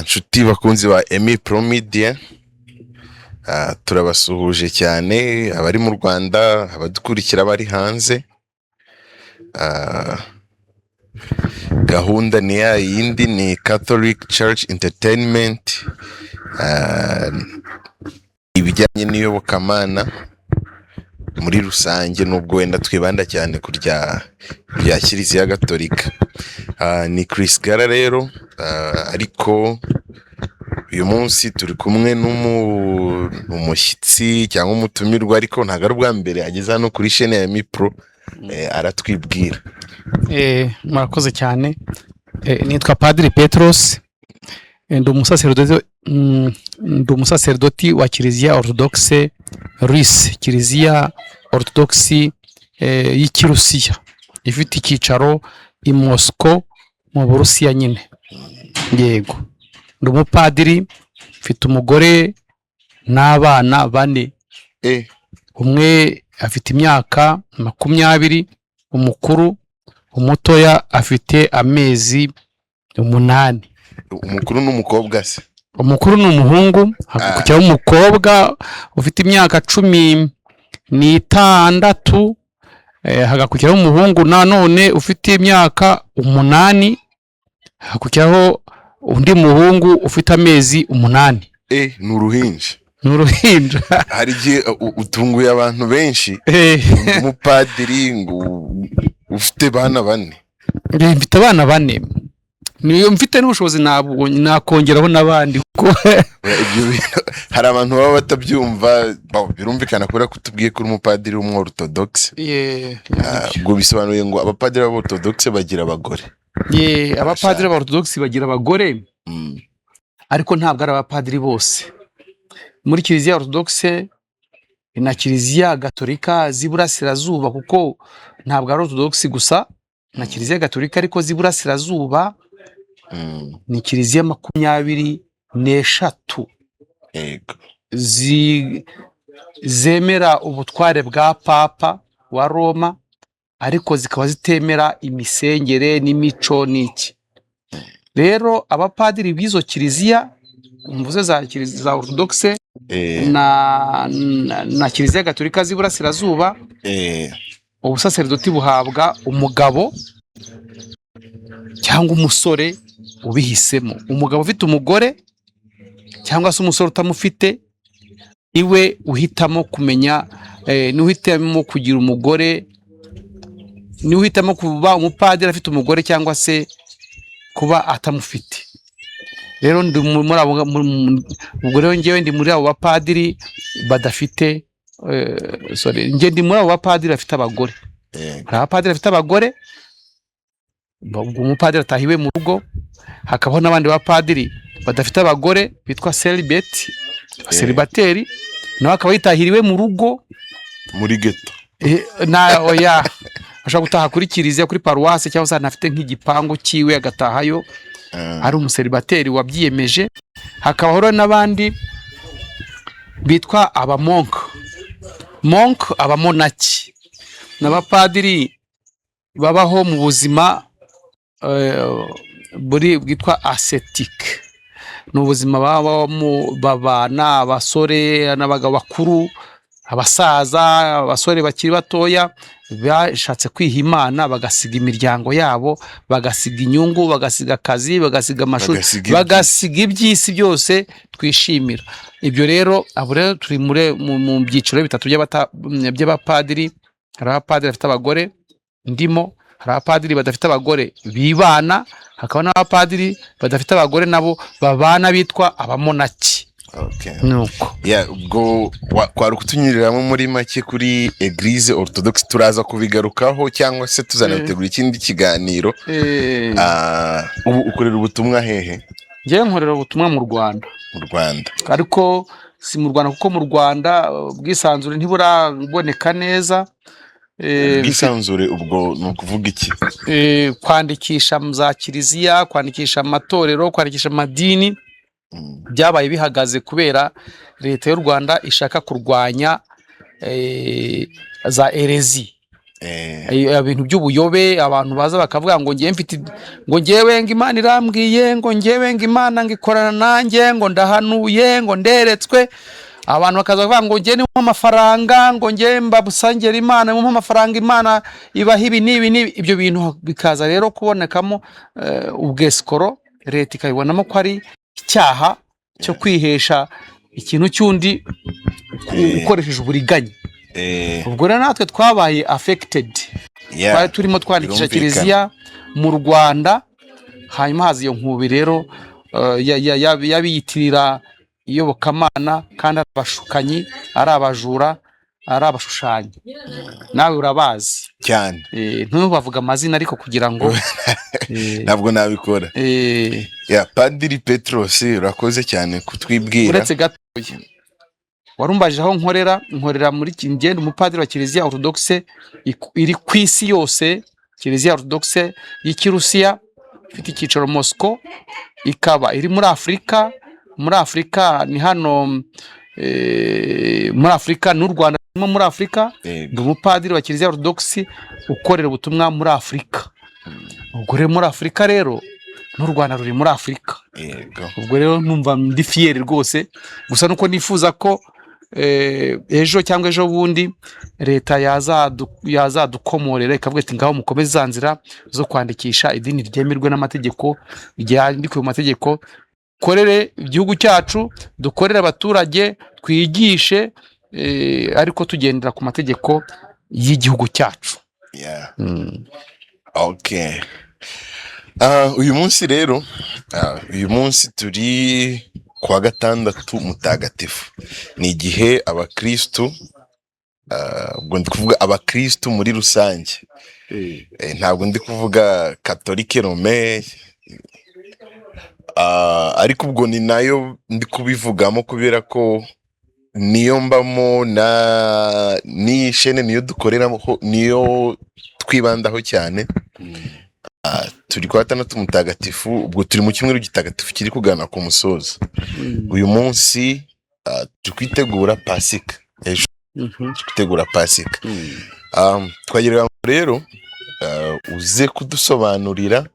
Nshuti bakunzi ba Emi Pro Media, turabasuhuje cyane, abari mu Rwanda, abadukurikira bari hanze. Gahunda ni ya yindi, ni Catholic Church Entertainment, ibijyanye n'iyobokamana muri rusange, nubwo wenda twibanda cyane ku rya Kiliziya Gatolika. Ni Chris Gara rero, ariko uyu munsi turi kumwe n'umushyitsi cyangwa umutumirwa, ariko ntabwo ari ubwa mbere ageze hano kuri chaîne ya Mipro. Aratwibwira. Murakoze cyane. Nitwa Padiri Petros. Ndi umusaserdoti wa Kiliziya Orthodoxe Russe, Kiliziya Orthodoxe y'Ikirusiya ifite icyicaro i Moscow mu Burusiya nyine. Yego, ndi umupadiri, mfite umugore n'abana bane. Umwe afite imyaka 20, umukuru, umutoya afite amezi 8. Umukuru n'umukobwa se? Umukuru ni umuhungu, hakurikiraho umukobwa ufite imyaka 16, hagakurikiraho umuhungu nanone ufite imyaka 8, hakurikiraho undi muhungu ufite amezi 8. Ni uruhinja. Ni uruhinja. Hari igihe utunguye abantu benshi, umupadiri ngo ufite bana bane. Mfite abana bane, niyo mfite n'ubushobozi ntabwo nakongeraho n'abandi kuko Oya, ibyo bintu hari abantu baba batabyumva. Birumvikana kubera ko utubwiye ko uri umupadiri w'umworthodoxe. Ubwo bisobanuye ngo abapadiri b'aborthodoxe bagira abagore? Yeah, abapadiri b'aborthodoxe bagira abagore, ariko ntabwo ari abapadiri bose. Muri Kiliziya Orthodoxe na Kiliziya Gatolika z'iburasirazuba, kuko ntabwo ari Orthodoxe gusa na Kiliziya Gatolika ariko z'iburasirazuba, ni kiliziya 23 zemera ubutware bwa Papa wa Roma, ariko zikaba zitemera imisengere n'imico n'iki. Rero abapadiri b'izo kiliziya mvuze za kiliziya za Orthodoxe na Kiliziya Gatolika z'iburasirazuba, ubusaserdoti buhabwa umugabo cyangwa umusore ubihisemo. Umugabo ufite umugore cyangwa se umusore utamufite, iwe uhitamo kumenya, niwe uhitamo kugira umugore, niwe uhitamo kuba umupadiri afite umugore cyangwa se kuba atamufite. Rero ndi muri abo, ubwo rero njyewe ndi muri abo bapadiri badafite, sorry, njye ndi muri abo bapadiri bafite abagore. Hari abapadiri bafite abagore, ubwo umupadiri ataha iwe mu rugo. Hakabaho n'abandi bapadiri badafite abagore bitwa celibate, celibateri, nawe akaba yitahira iwe mu rugo. Muri ghetto? Na oya, ashobora gutaha kuri kiliziya, kuri paruwasi, cyangwa se ahantu afite nk'igipangu cyiwe agatahayo, ari umuseribateri wabyiyemeje. Hakabaho rero n'abandi bitwa abamonk, monk, abamonaki, ni abapadiri babaho mu buzima buri bwitwa ascétique. Ni ubuzima babamo, babana, abasore n'abagabo bakuru, abasaza, abasore bakiri batoya, bashatse kwiha Imana, bagasiga imiryango yabo, bagasiga inyungu, bagasiga akazi, bagasiga amashuri, Bagasiga iby'isi. Bagasiga iby'isi byose twishimira. Ibyo rero, abo rero turi mu byiciro bitatu by'abapadiri. Hari abapadiri bafite abagore ndimo, hari abapadiri badafite abagore bibana, hakaba n'abapadiri badafite abagore nabo babana bitwa abamonaki. Nuko. Yeah, ubwo kwari ukutunyuriramo muri make kuri Église Orthodoxe. Turaza kubigarukaho cyangwa se tuzanategura ikindi kiganiro. Ubu ukorera ubutumwa hehe? Njyewe nkorera ubutumwa mu Rwanda. Mu Rwanda. Ariko si mu Rwanda, kuko mu Rwanda ubwisanzure ntiburaboneka neza. Ubwisanzure ubwo ni ukuvuga iki? Kwandikisha za kiliziya, kwandikisha amatorero, kwandikisha amadini byabaye bihagaze kubera Leta y'u Rwanda ishaka kurwanya za hérésie. Ibintu by'ubuyobe, abantu baza bakavuga ngo ngewe mfite, ngo ngewe ngo Imana irambwiye, ngo ngewe ngo Imana ngo ikorana nanjye, ngo ndahanuye, ngo nderetswe. Abantu bakaza bavuga ngo ngewe nimumpe amafaranga, ngo ngewe mbasangire Imana, mumpe amafaranga, Imana ibaha ibi n'ibi n'ibi. Ibyo bintu bikaza rero kubonekamo ubwesikoro, leta ikabibonamo ko ari icyaha cyo kwihesha ikintu cy'undi ukoresheje uburiganya. Ubwo rero natwe twabaye affected. Twari turimo twandikisha kiliziya mu Rwanda, hanyuma haza iyo nkubi rero y'abiyitirira iyobokamana kandi ari abashukanyi, ari abajura, ari abashushanyi. Nawe urabazi. Cyane. Ntubavuge amazina ariko kugira ngo Ntabwo nabikora. Ya, Padiri Petros, urakoze cyane kutwibwira. Uretse gatoya, warumbajije aho nkorera. Nkorera muri ngenda umupadiri wa Kiliziya Orthodoxe iri ku isi yose, Kiliziya Orthodoxe y'Ikirusiya ifite icyicaro Moscow, ikaba iri muri Afurika. Muri Afurika ni hano, muri Afurika n'u Rwanda rurimo muri Afurika. Ndi umupadiri wa Kiliziya Orthodoxe ukorera ubutumwa muri Afurika. Ubwo rero muri Afurika rero n'u Rwanda ruri muri Afurika. Ubwo rero numva ndi fier rwose. Gusa nuko nifuza ko ejo cyangwa ejo bundi leta yazadukomorera ikavuga iti: "Ngaho mukomeze za nzira zo kwandikisha idini ryemerwe n'amategeko, ryandikwe mu mategeko, dukorere igihugu cyacu, dukorere abaturage, twigishe, ariko tugendera ku mategeko y'igihugu cyacu." Okay. Uyu munsi rero, uyu munsi turi kuwa gatandatu mutagatifu. Ni igihe abakristu, ubwo ndi kuvuga abakristu muri rusange, ntabwo ndi kuvuga catholique romain, ariko ubwo ni nayo ndi kubivugamo kubera ko niyo mbamo na n'iyi shene niyo dukoreramo, niyo twibandaho cyane. Turi kuwa gatandatu mutagatifu, ubwo turi mu cyumweru gitagatifu kiri kugana ku musozo. Uyu munsi turi kwitegura Pasika ejo. Turi kwitegura Pasika. Twagira ngo rero uze kudusobanurira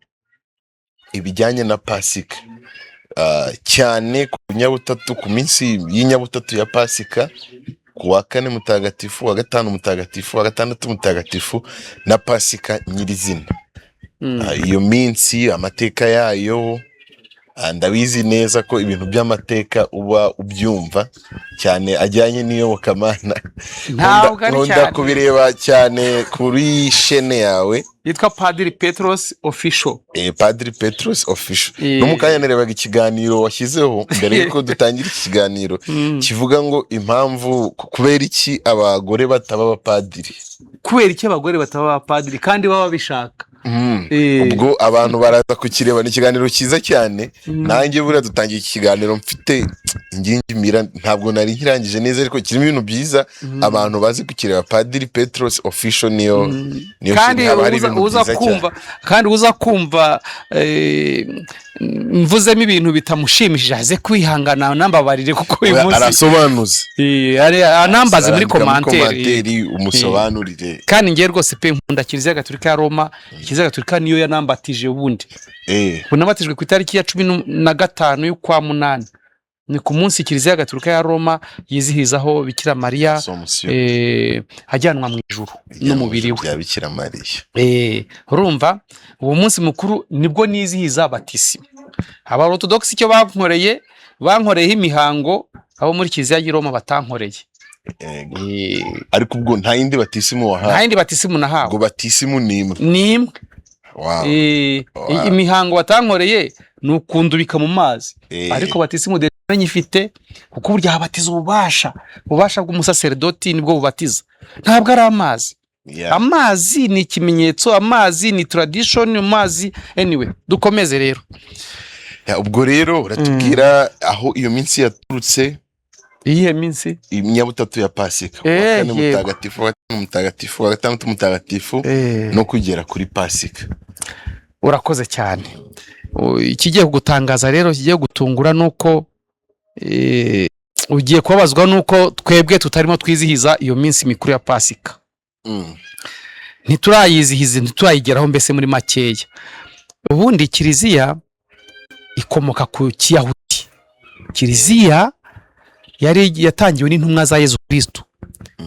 ibijyanye na Pasika, cyane ku nyabutatu, ku minsi y'inyabutatu ya Pasika, ku wa kane mutagatifu, wa gatanu mutagatifu, wa gatandatu mutagatifu na Pasika nyirizina. Iyo minsi, amateka yayo, ndabizi neza ko ibintu by'amateka uba ubyumva cyane ajyanye n'iyobokamana. Ntabwo ari Nkunda cyane. kubireba cyane kuri shene yawe. Yitwa Padiri Petros Official. Padiri Petrus Official. Eh. No mu kanya narebaga ikiganiro washyizeho mbere yuko dutangira iki kiganiro, kivuga ngo impamvu kubera iki abagore bataba abapadiri. Kubera iki abagore bataba abapadiri kandi baba babishaka? Ubwo abantu baraza kukireba, ni ikiganiro cyiza cyane. Nanjye buriya dutangiye iki kiganiro mfite ingingimira, ntabwo nari nkirangije neza, ariko kirimo ibintu byiza. Abantu bazi kukireba, Padiri Petros Official niyo kandi shene, haba hari uza, ibintu uza byiza cyane. kumva, kandi uza kumva mvuzemo ibintu bitamushimishije aze kwihangana, nambabarire kuko uyu Oya, munsi arasobanuza. Anambaze muri Arandika muri commentaire. commentaire umusobanurire. Kandi ngewe rwose pe nkunda Kiliziya Gatolika ya Roma. Kiliziya Gatolika niyo yanambatije ubundi. Ubu nabatijwe ku itariki ya 15 y'ukwa munani, ni ku munsi Kiliziya Gatolika ya Roma yizihizaho Bikira Mariya Assomption. Ajyanwa mu ijuru n'umubiri we. Bya Bikira Mariya. Urumva uwo munsi mukuru nibwo nizihiza batisimu. Aba Orthodox icyo bankoreye, bankoreyeho imihango abo muri Kiliziya y'i Roma batankoreye. Yego. Ariko ubwo nta yindi batisimu Nta wahawe? yindi batisimu nahawe. Ubwo batisimu ni imwe? Ni imwe. Imihango batankoreye ni ukundubika mu mazi, ariko batisimu de nyifite, kuko burya habatiza ububasha bw'umusaseredoti nibwo bubatiza, ntabwo ari amazi. Amazi ni ikimenyetso, amazi ni tradition, amazi, anyway, dukomeze rero. Yeah, ubwo rero uratubwira aho iyo minsi yaturutse. Iyihe minsi? Inyabutatu ya Pasika, uwa kane mutagatifu, uwa gatanu mutagatifu, uwa gatandatu mutagatifu, no kugera kuri Pasika. Urakoze cyane. Ikigiye kugutangaza rero, kigiye gutungura, ni uko ugiye kubabazwa nuko twebwe tutarimo twizihiza iyo minsi mikuru ya Pasika. Ntiturayizihiza, ntiturayigeraho. Mbese muri makeya, ubundi kiliziya ikomoka ku Kiyahudi. Kiliziya yari yatangiwe n'intumwa za Yezu Kristu.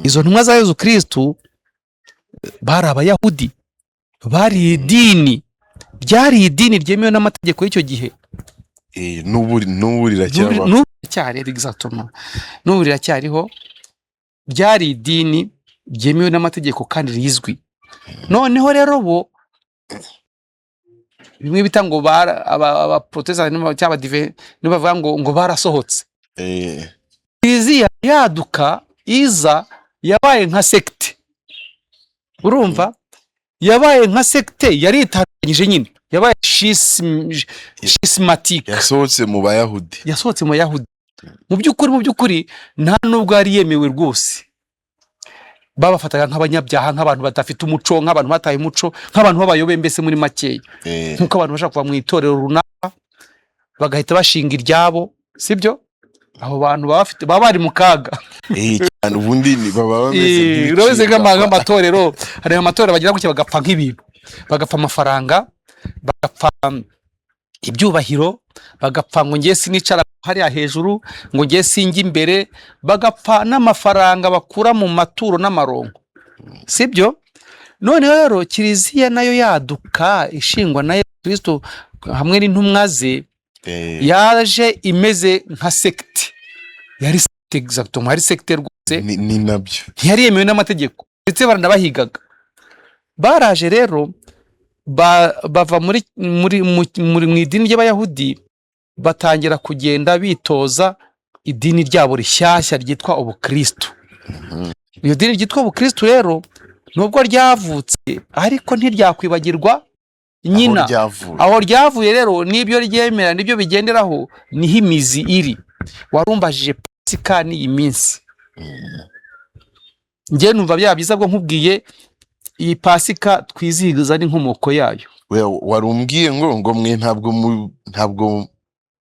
Izo ntumwa za Yezu Kristu bari Abayahudi, bari idini, ryari idini ryemewe n'amategeko y'icyo gihe. N'ubu riracyabaho. N'ubu riracyari, exactement, n'ubu riracyariho. Ryari idini ryemewe n'amategeko kandi rizwi. Noneho rero bo bimwe bita ngo abaprotestants cyangwa abadive nibo bavuga ngo barasohotse. Kiliziya yaduka iza yabaye nka secte, urumva, yabaye nka secte, yari itandukanyije nyine, yabaye schismatique. Yasohotse mu Bayahudi. Yasohotse mu Bayahudi. Mu by'ukuri nta nubwo yari yemewe rwose. Babafataga nk'abanyabyaha, nk'abantu badafite umuco, nk'abantu bataye umuco, nk'abantu b'abayobe, mbese muri makeya, nk'uko abantu bashobora kuva mu itorero runaka bagahita bashinga iryabo, sibyo? Abo bantu baba bafite, baba bari mu kaga. Cyane, ubundi baba bameze Urabizi, nk'ibicibwa. Nk'amatorero, hari amatorero bagira gutya bagapfa nk'ibintu, bagapfa amafaranga, bagapfa ibyubahiro, bagapfa ngo ngiye sinicara hariya hejuru, ngo ngiye sinjya imbere, bagapfa n'amafaranga bakura mu maturo n'amaronko, sibyo? Noneho rero kiliziya nayo yaduka ishingwa na Yesu Kristo hamwe n'intumwa ze, yaje imeze nka secte. Yari secte, exactement, yari secte rwose. Ni nabyo. Ntiyari yemewe n'amategeko, ndetse baranabahigaga. Baraje rero bava muri muri mu, muri mu idini ry'Abayahudi, batangira kugenda bitoza idini ryabo rishyashya ryitwa Ubukristo. Iyo dini ryitwa Ubukristo rero, nubwo ryavutse, ariko ntiryakwibagirwa nyina Aho ryavuye. Aho ryavuye rero, n'ibyo ryemera n'ibyo bigenderaho, niho imizi iri. Warumbajije Pasika n'iyi minsi, njye numva byaba byiza bwo nkubwiye iyi Pasika twizihiza n'inkomoko yayo. We warumbwiye ngo mwe ntabwo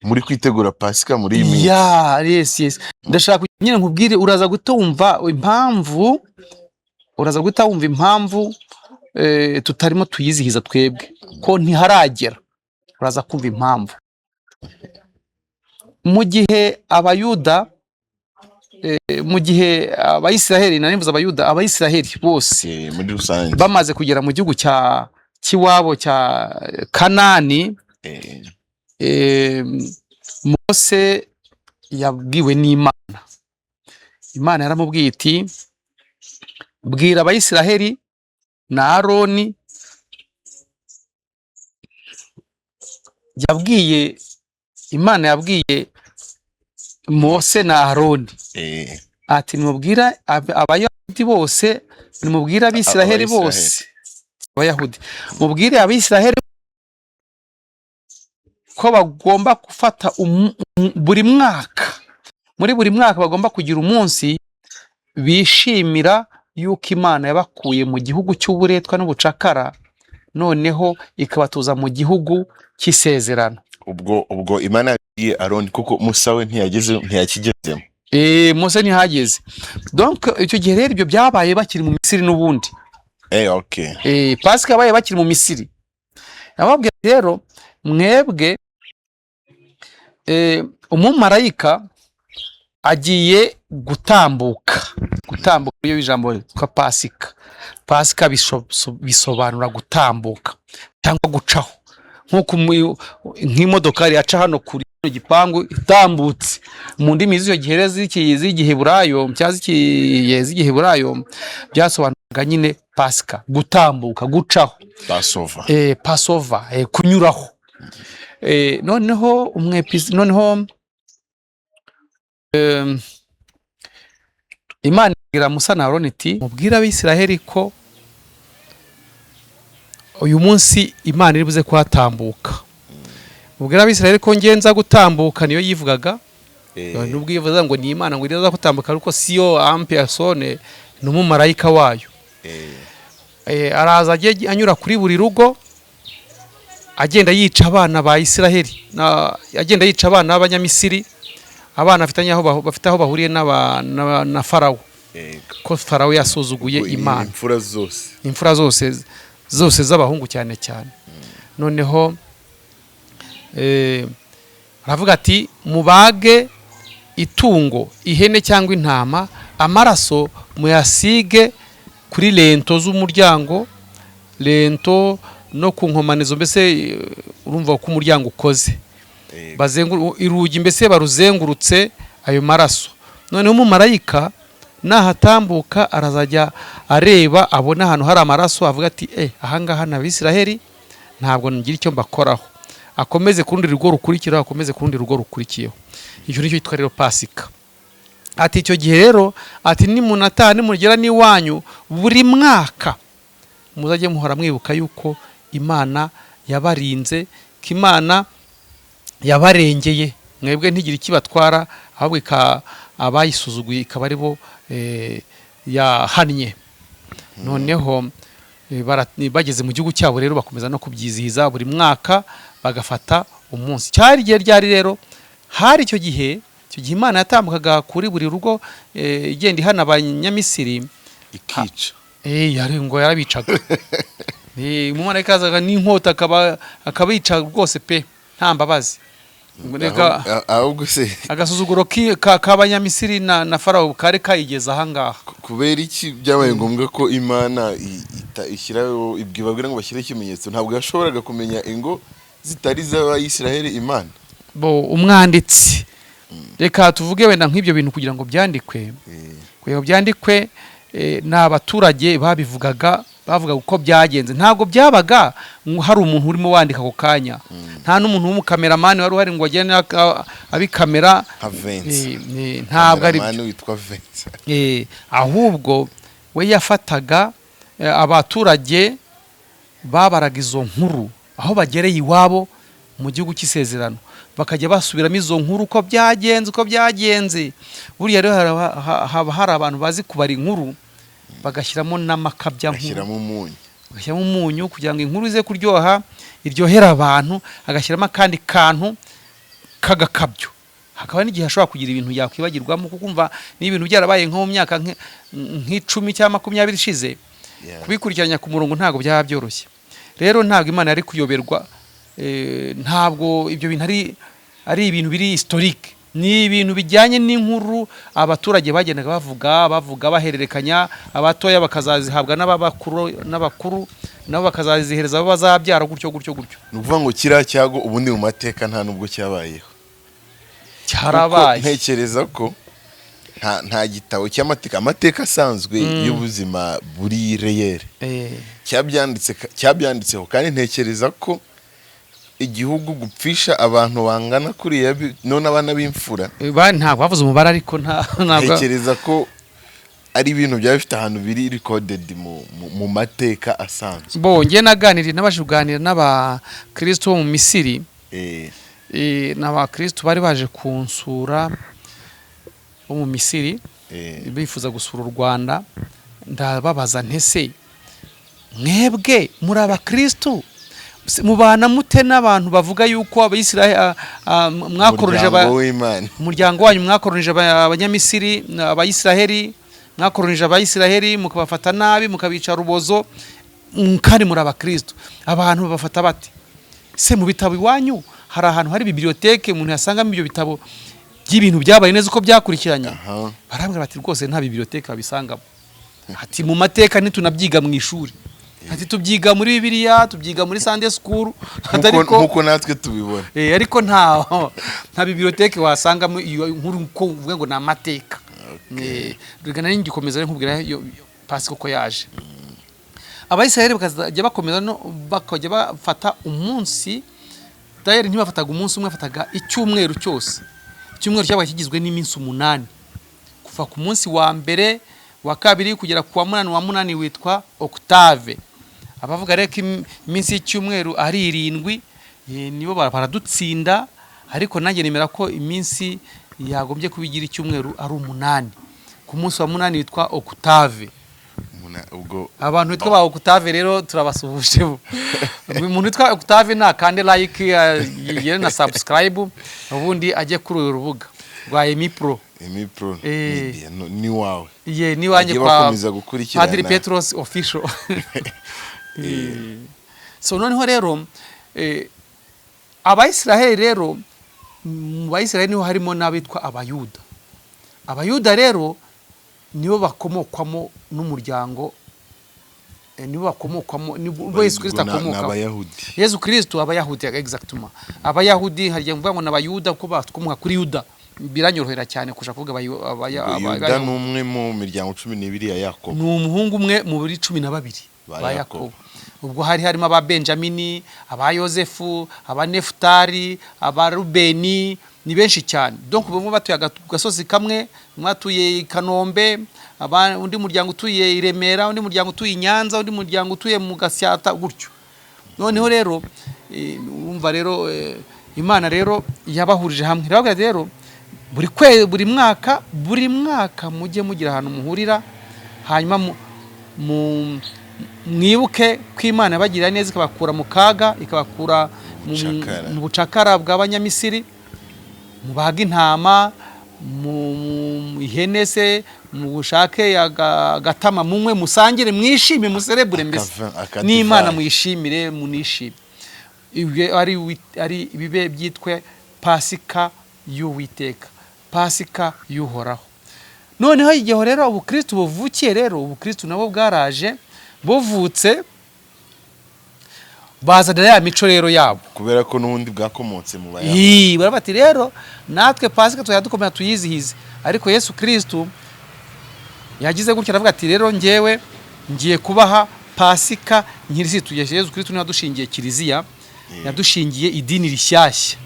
muri kwitegura Pasika muri iyi minsi. Ya, yes, ndashaka kugira nyine nkubwire, uraza guhita wumva impamvu, uraza guhita wumva impamvu tutarimo tuyizihiza twebwe, ko ntiharagera. Uraza kumva impamvu. Mu gihe Abayuda, mu gihe Abayisiraheli, nari mvuze Abayuda, Abayisiraheli bose Muri rusange bamaze kugera mu gihugu cya cy'iwabo cya Kanani, Mose yabwiwe n'Imana. Imana yaramubwiye iti: "Bwira Abayisiraheli na Aroni." Yabwiye Imana, yabwiye Mose na Aroni ati: "Nimubwira Abayahudi bose, nimubwire Abisiraheli Abayisiraheli. bose, Abayahudi, mubwire Abisiraheli ko bagomba gufata buri mwaka, muri buri mwaka bagomba kugira umunsi bishimira yuko Imana yabakuye mu gihugu cy'uburetwa n'ubucakara, noneho ikabatuza mu gihugu cy'isezerano." Ubwo Imana yabwiye Aroni, kuko Musa we ntiyageze, ntiyakigezemo. Mose ntihageze. Donc icyo gihe rero ibyo byabaye bakiri mu Misiri n'ubundi. Okay. Pasika yabaye bakiri mu Misiri. Yababwiye rero: "Mwebwe, umumarayika agiye gutambuka." Gutambuka, iyo ijambo ryitwa Pasika, Pasika bisobanura gutambuka cyangwa gucaho, nk'uko nk'imodokari yaca hano kuri kino gipangu itambutse. Mu ndimi z'icyo gihe rero z'Igiheburayo cyangwa z'Igiheburayo, byasobanuraga nyine Pasika gutambuka, gucaho. Passover. Passover, kunyuraho. Noneho noneho Imana ibwira Musa na Aroni iti: "Mubwire Abisiraheli ko uyu munsi Imana iri buze kuhatambuka. Mubwire Abisiraheli ko ngenza gutambuka." Niyo yivugaga, nubwo ivuga ngo ni Imana ngo iriza gutambuka, ariko siyo en personne, ni umumarayika wayo. Araza ajye anyura kuri buri rugo, agenda yica abana ba Isiraheli, agenda yica abana b'Abanyamisiri, abana bafitanye aho bafite aho bahuriye na Farawo. Ko Farawo yasuzuguye Ubwo Imana. Imfura zose. Imfura zose zose z'abahungu cyane cyane. Noneho aravuga ati: "Mubage itungo, ihene cyangwa intama, amaraso muyasige kuri linteau z'umuryango, linteau no ku nkomanizo." Mbese urumva ko umuryango ukoze. Urugi mbese baruzengurutse ayo maraso. Noneho umumarayika nahatambuka arazajya areba, abona ahantu hari amaraso, avuga ati: "Eh, ahangaha ni Abisiraheli, ntabwo ngira icyo mbakoraho." Akomeze ku rundi rugo rukurikiraho, akomeze ku rundi rugo rukurikiyeho. Icyo nicyo cyitwa rero Pasika. Ati icyo gihe rero, ati nimunataha, nimugera n'iwanyu, buri mwaka muzajye muhora mwibuka yuko Imana yabarinze, ko Imana yabarengeye mwebwe ntigire ikibatwara, ahubwo abayisuzuguye ikaba ari bo yahannye. Noneho bageze mu gihugu cyabo rero, bakomeza no kubyizihiza buri mwaka, bagafata umunsi. Cyari igihe ryari rero? Hari icyo gihe Imana yatambukaga kuri buri rugo, igenda ihana Abanyamisiri. Ikica. Yari ngo yarabicaga. Umumarayika yazaga n'inkota akabica rwose pe, nta mbabazi. Ngo Ahubwo se agasuzuguro k'Abanyamisiri na Farawo kari kayigeze ahangaha. Kubera iki byabaye ngombwa ko Imana ishyiraho, ibabwira ngo bashyireho ikimenyetso? Ntabwo yashoboraga kumenya ingo zitari iz'Abayisiraheli Imana? Bo umwanditsi, reka tuvuge wenda nk'ibyo bintu kugira ngo byandikwe, kugira ngo byandikwe, ni abaturage babivugaga, bavugaga uko byagenze. Ntabwo byabaga ngo hari umuntu urimo wandika ako kanya, nta n'umuntu w'umukameramani wari uhari ngo agende abikamera. Nka Vincent. Ntabwo ari byo. Kameramani witwa Vincent. Ahubwo we yafataga abaturage babaraga izo nkuru aho bagereye iwabo mu gihugu cy'isezerano, bakajya basubiramo izo nkuru uko byagenze, uko byagenze. Buriya rero haba hari abantu bazi kubara inkuru, bagashyiramo n'amakabya nkuru. Ashyiramo umunyu. Bagashyiramo umunyu kugira ngo inkuru ize kuryoha, iryohere abantu, agashyiramo akandi kantu k'agakabyo. Hakaba n'igihe ashobora kugira ibintu yakwibagirwamo, kuko umva n'ibintu byarabaye nko mu myaka nk'icumi cyangwa 20 ishize, kubikurikiranya ku murongo ntabwo byaba byoroshye. Rero ntabwo Imana yari kuyoberwa. Ntabwo ibyo bintu ari ibintu biri historique, ni ibintu bijyanye n'inkuru abaturage bagendaga bavuga, bavuga, bahererekanya, abatoya bakazazihabwa n'ababakuru, n'abakuru nabo bakazazihereza abo bazabyara, gutyo gutyo gutyo. Ni ukuvuga ngo kiriya cyago ubundi mu mateka nta nubwo cyabayeho? Cyarabaye. Kuko ntekereza ko nta gitabo cy'amateka, amateka asanzwe y'ubuzima buri réel cyabyanditseho. Kandi ntekereza ko igihugu gupfisha abantu bangana kuriya none abana b'imfura. Ntabwo bavuze umubare, ariko ntabwo Ntekereza ko ari ibintu byaba bifite ahantu biri recorded mu mateka asanzwe. Bo njye naganiriye, nabashije kuganira n'abakristo bo mu Misiri. N'abakristo bari baje kunsura bo mu Misiri, bifuza gusura u Rwanda. Ndababaza nti: "Ese mwebwe muri abakristo, mubana mute n'abantu bavuga yuko Abayisiraheli mwakoronije Umuryango w'Imana. Umuryango wanyu mwakoronije Abanyamisiri, Abayisiraheli, mwakoronije Abayisiraheli, mukabafata nabi, mukabica rubozo, kandi muri abakristo? Abantu babafata bate se? Mu bitabo iwanyu hari ahantu hari bibliothèque umuntu yasangamo ibyo bitabo by'ibintu byabaye neza uko byakurikiranye?" Barambwira bati: "Rwose nta bibliothèque babisangamo." Ati: "Mu mateka ntitunabyiga mu ishuri." Ati: "Tubyiga muri Bibiliya, tubyiga muri Sunday school." Ati: Nkuko nkuko natwe tubibona. Ariko nta bibliothèque wasangamo iyo nkuru ko uvuga ngo ni amateka. Reka nari ngikomeza rero nkubwira iyo Pasika uko yaje. Abayisiraheli bakazajya bakomeza no bakajya bafata umunsi. Dayeri ntibafataga umunsi umwe, bafataga icyumweru cyose. Icyumweru cyabaga kigizwe n'iminsi 8, kuva ku munsi wa mbere, wa kabiri, kugera ku wa munani. Wa munani witwa octave. Abavuga rero ko iminsi y'icyumweru ari 7, nibo baradutsinda, ariko nanjye nemera ko iminsi yagombye kuba igira icyumweru ari 8, ku munsi wa munani witwa octave. Ubwo Abantu bitwa ba Octave rero turabasuhuje. Umuntu witwa Octave nakande like, yigire na subscribe, ubundi ajye kuri uru rubuga rwa Emi Pro. Emi Pro Eh. Media ni wawe. Ye, ni wanjye. Bajye Kwa bakomeza gukurikirana. Padiri Petros Official. So noneho rero Abayisiraheli rero, mu Bayisiraheli niho harimo n'abitwa Abayuda. Abayuda rero nibo bakomokwamo n'umuryango, nibo bakomokwamo, nibo Yesu Kristo Ni akomokaho. Abayahudi. Yesu Kristo, Abayahudi, exactement, Abayahudi. Hari igihe mvuga ngo ni Abayuda kuko bakomoka kuri Yuda, biranyorohera cyane kurusha kuvuga Yuda Abayahudi. ni umwe mu miryango 12 ya Yakobo. Ni umuhungu umwe muri 12 ba ba Yakobo. Yakobo. Ubwo hari harimo aba Benjamini, aba Yosefu, aba Nefutali, aba Rubeni, ni benshi cyane. Donc bamwe batuye gasozi kamwe, umwe atuye i Kanombe, undi muryango utuye i Remera, undi muryango utuye i Nyanza, undi muryango utuye mu Gasyata, gutyo. Noneho rero urumva rero, Imana rero yabahurije hamwe, irababwira ati rero buri mwaka mujye mugira ahantu muhurira, hanyuma mwibuke ko Imana yabagirira neza, ikabakura mu kaga, ikabakura Bucakara. mu bucakara bw'Abanyamisiri. Mubaga intama, mu ihene se, mushake agatama, munywe, musangire, mwishime, muserebure mbese Akadivayi. n'Imana, muyishimire, munishime. Ibyo ari bibe byitwe Pasika y'Uwiteka, Pasika y'Uhoraho. Noneho igihe rero ubukristu buvukiye rero, ubukristu nabo bwaraje buvutse, bazana ya mico rero yabo. Kubera ko n'ubundi bwakomotse mu Bayahudi. Ii, baravuga bati rero natwe Pasika tuzajya dukomeza tuyizihize. Ariko Yesu Kristu yagize gutya, aravuga ati rero njyewe ngiye kubaha Pasika nkirisitu. Yesu Kristu niwe yadushingiye kiliziya, yadushingiye idini rishyashya.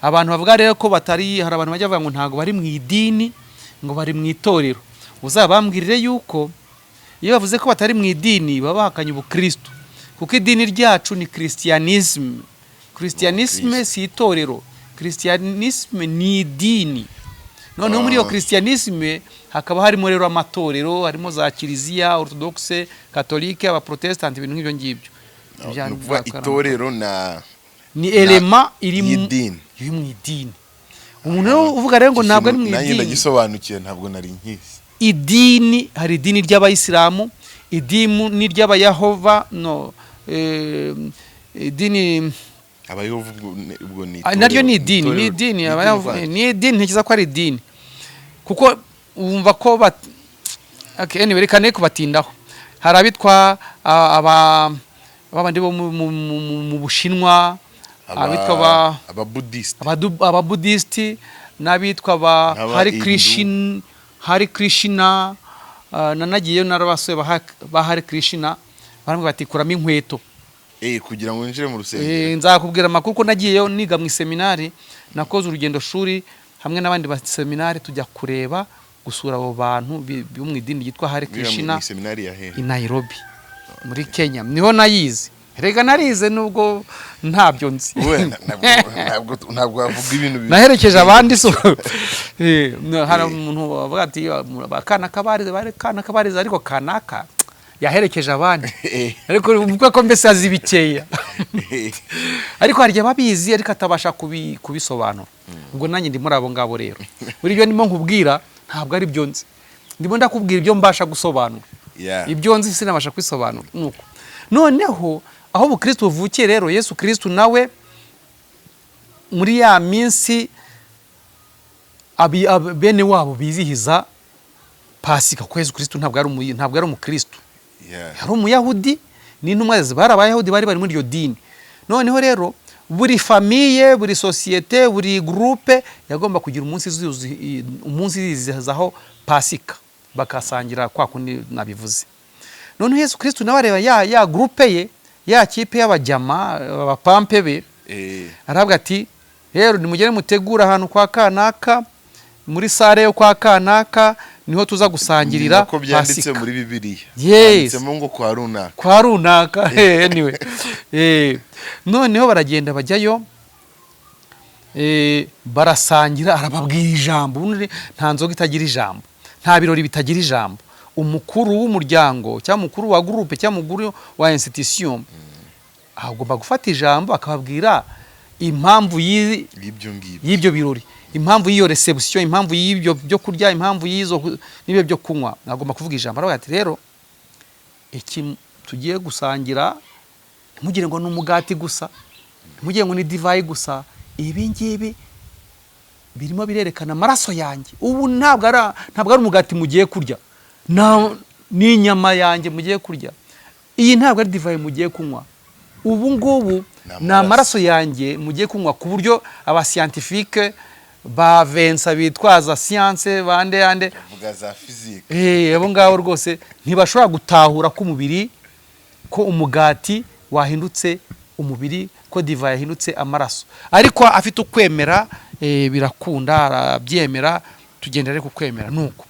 Abantu bavuga rero ko batari, hari abantu bajya bavuga ngo ntabwo bari mu idini, ngo bari mu itorero, uzabambwirire yuko iyo bavuze ko batari mu idini baba bahakanye ubukristu, kuko idini ryacu ni christianisme. Christianisme si itorero, christianisme ni idini. Noneho muri iyo christianisme hakaba harimo rero amatorero, harimo za kiliziya orthodoxe, catholique, abaprotestant, ibintu nk'ibyo ngibyo. Ni ukuvuga itorero na Ni élément iri mu y'idini. Iri mu idini. Umuntu rero uvuga rero ngo ntabwo ari mu Nanjye idini. Ndagisobanukiwe, ntabwo nari nkizi. Idini, hari idini ry'Abayisilamu, idini ry'Abayahova, no idini Abayehova ubwo ni Ah, naryo ni idini, ni itorero- idini. Ni Abayahova idini. Ni idini, ntekereza ko ari idini kuko wumva ko bat okay, anyway, reka ne kubatindaho. Hari abitwa aba babandi bo mu Bushinwa, abitwa ba Ababudisite. Ababudisiti n'abitwa ba N'aba Hari Hindu. Krishna, Hari Krishna. Nanagiyeyo, narabasuye ba Hari Krishna, barambwira bati kuramo inkweto. Kugira ngo winjire mu rusengero. Nzakubwira amakuru ko nagiyeyo niga mu iseminari, nakoze urugendo shuri hamwe n'abandi baseminari, tujya kureba, gusura abo bantu bo mu idini ryitwa Hari Biga mu Krishna. Seminari ya hehe? I Nairobi muri Kenya niho nayize. Rega narize nubwo ntabyo nzi. Wowe ntabwo wavuga ibintu Naherekeje abandi. So hari umuntu bavuga ati akana kabarize, bari kana kabarize, ariko kanaka yaherekeje abandi, ariko uvuga ko mbese azi bikeya. Ariko hari igihe babizi ariko atabasha kubisobanura. Ubwo nanjye ndi muri abo ngabo rero. Buri ibyo ndimo nkubwira ntabwo ari byo nzi, ndimo ndakubwira ibyo mbasha gusobanura. Ibyo nzi sinabasha kwisobanura. Nuko noneho aho ubukristo buvukiye rero, Yesu Kristo nawe muri ya minsi bene wabo bizihiza Pasika, kuko Yesu Kristo ntabwo yari umukristo, yari Umuyahudi, n'intumwa ze bari Abayahudi, bari bari muri iryo dini. Noneho rero buri famille, buri sosiyete, buri groupe yagomba kugira umunsi izizizaho Pasika, bakasangira kwa kundi nabivuze. Noneho Yesu Kristo nawe areba ya groupe ye, ya kipe y'abajyama, abapampe be, aravuga ati rero nimugere mutegure ahantu kwa kanaka, muri salle yo kwa kanaka, niho tuza gusangirira Nako byanditse Pasika. muri Bibiliya. Yes. Handitsemo ngo kwa runaka. Kwa runaka. Anyway, noneho baragenda bajyayo, barasangira, arababwira ijambo. Ubundi nta nzoga itagira ijambo, nta birori bitagira ijambo. Umukuru w'umuryango cyangwa umukuru wa groupe cyangwa umukuru wa institution agomba gufata ijambo, akababwira impamvu y'ibyo ngibyo, y'ibyo birori. Impamvu y'iyo réception, impamvu y'ibyo byo kurya, impamvu y'izo n'ibyo byo kunywa, agomba kuvuga ijambo. Aravuga ati: "Rero iki tugiye gusangira, ntimugire ngo ni umugati gusa, ntimugire ngo ni divayi gusa. Ibi ngibi birimo birerekana amaraso yanjye. Ubu ntabwo ari umugati mugiye kurya, ni inyama yanjye mugiye kurya. Iyi ntabwo ari divayi mugiye kunywa ubu ngubu, Ni ni amaraso yanjye mugiye kunywa." Ku buryo aba scientifiques ba Vincent bitwaza science bande yande, Vuga za physique. Abo ngabo rwose ntibashobora gutahura ko umubiri, ko umugati wahindutse umubiri, ko divayi yahindutse amaraso. Ariko afite ukwemera, birakunda, arabyemera. Tugendera ariko ukwemera nuko.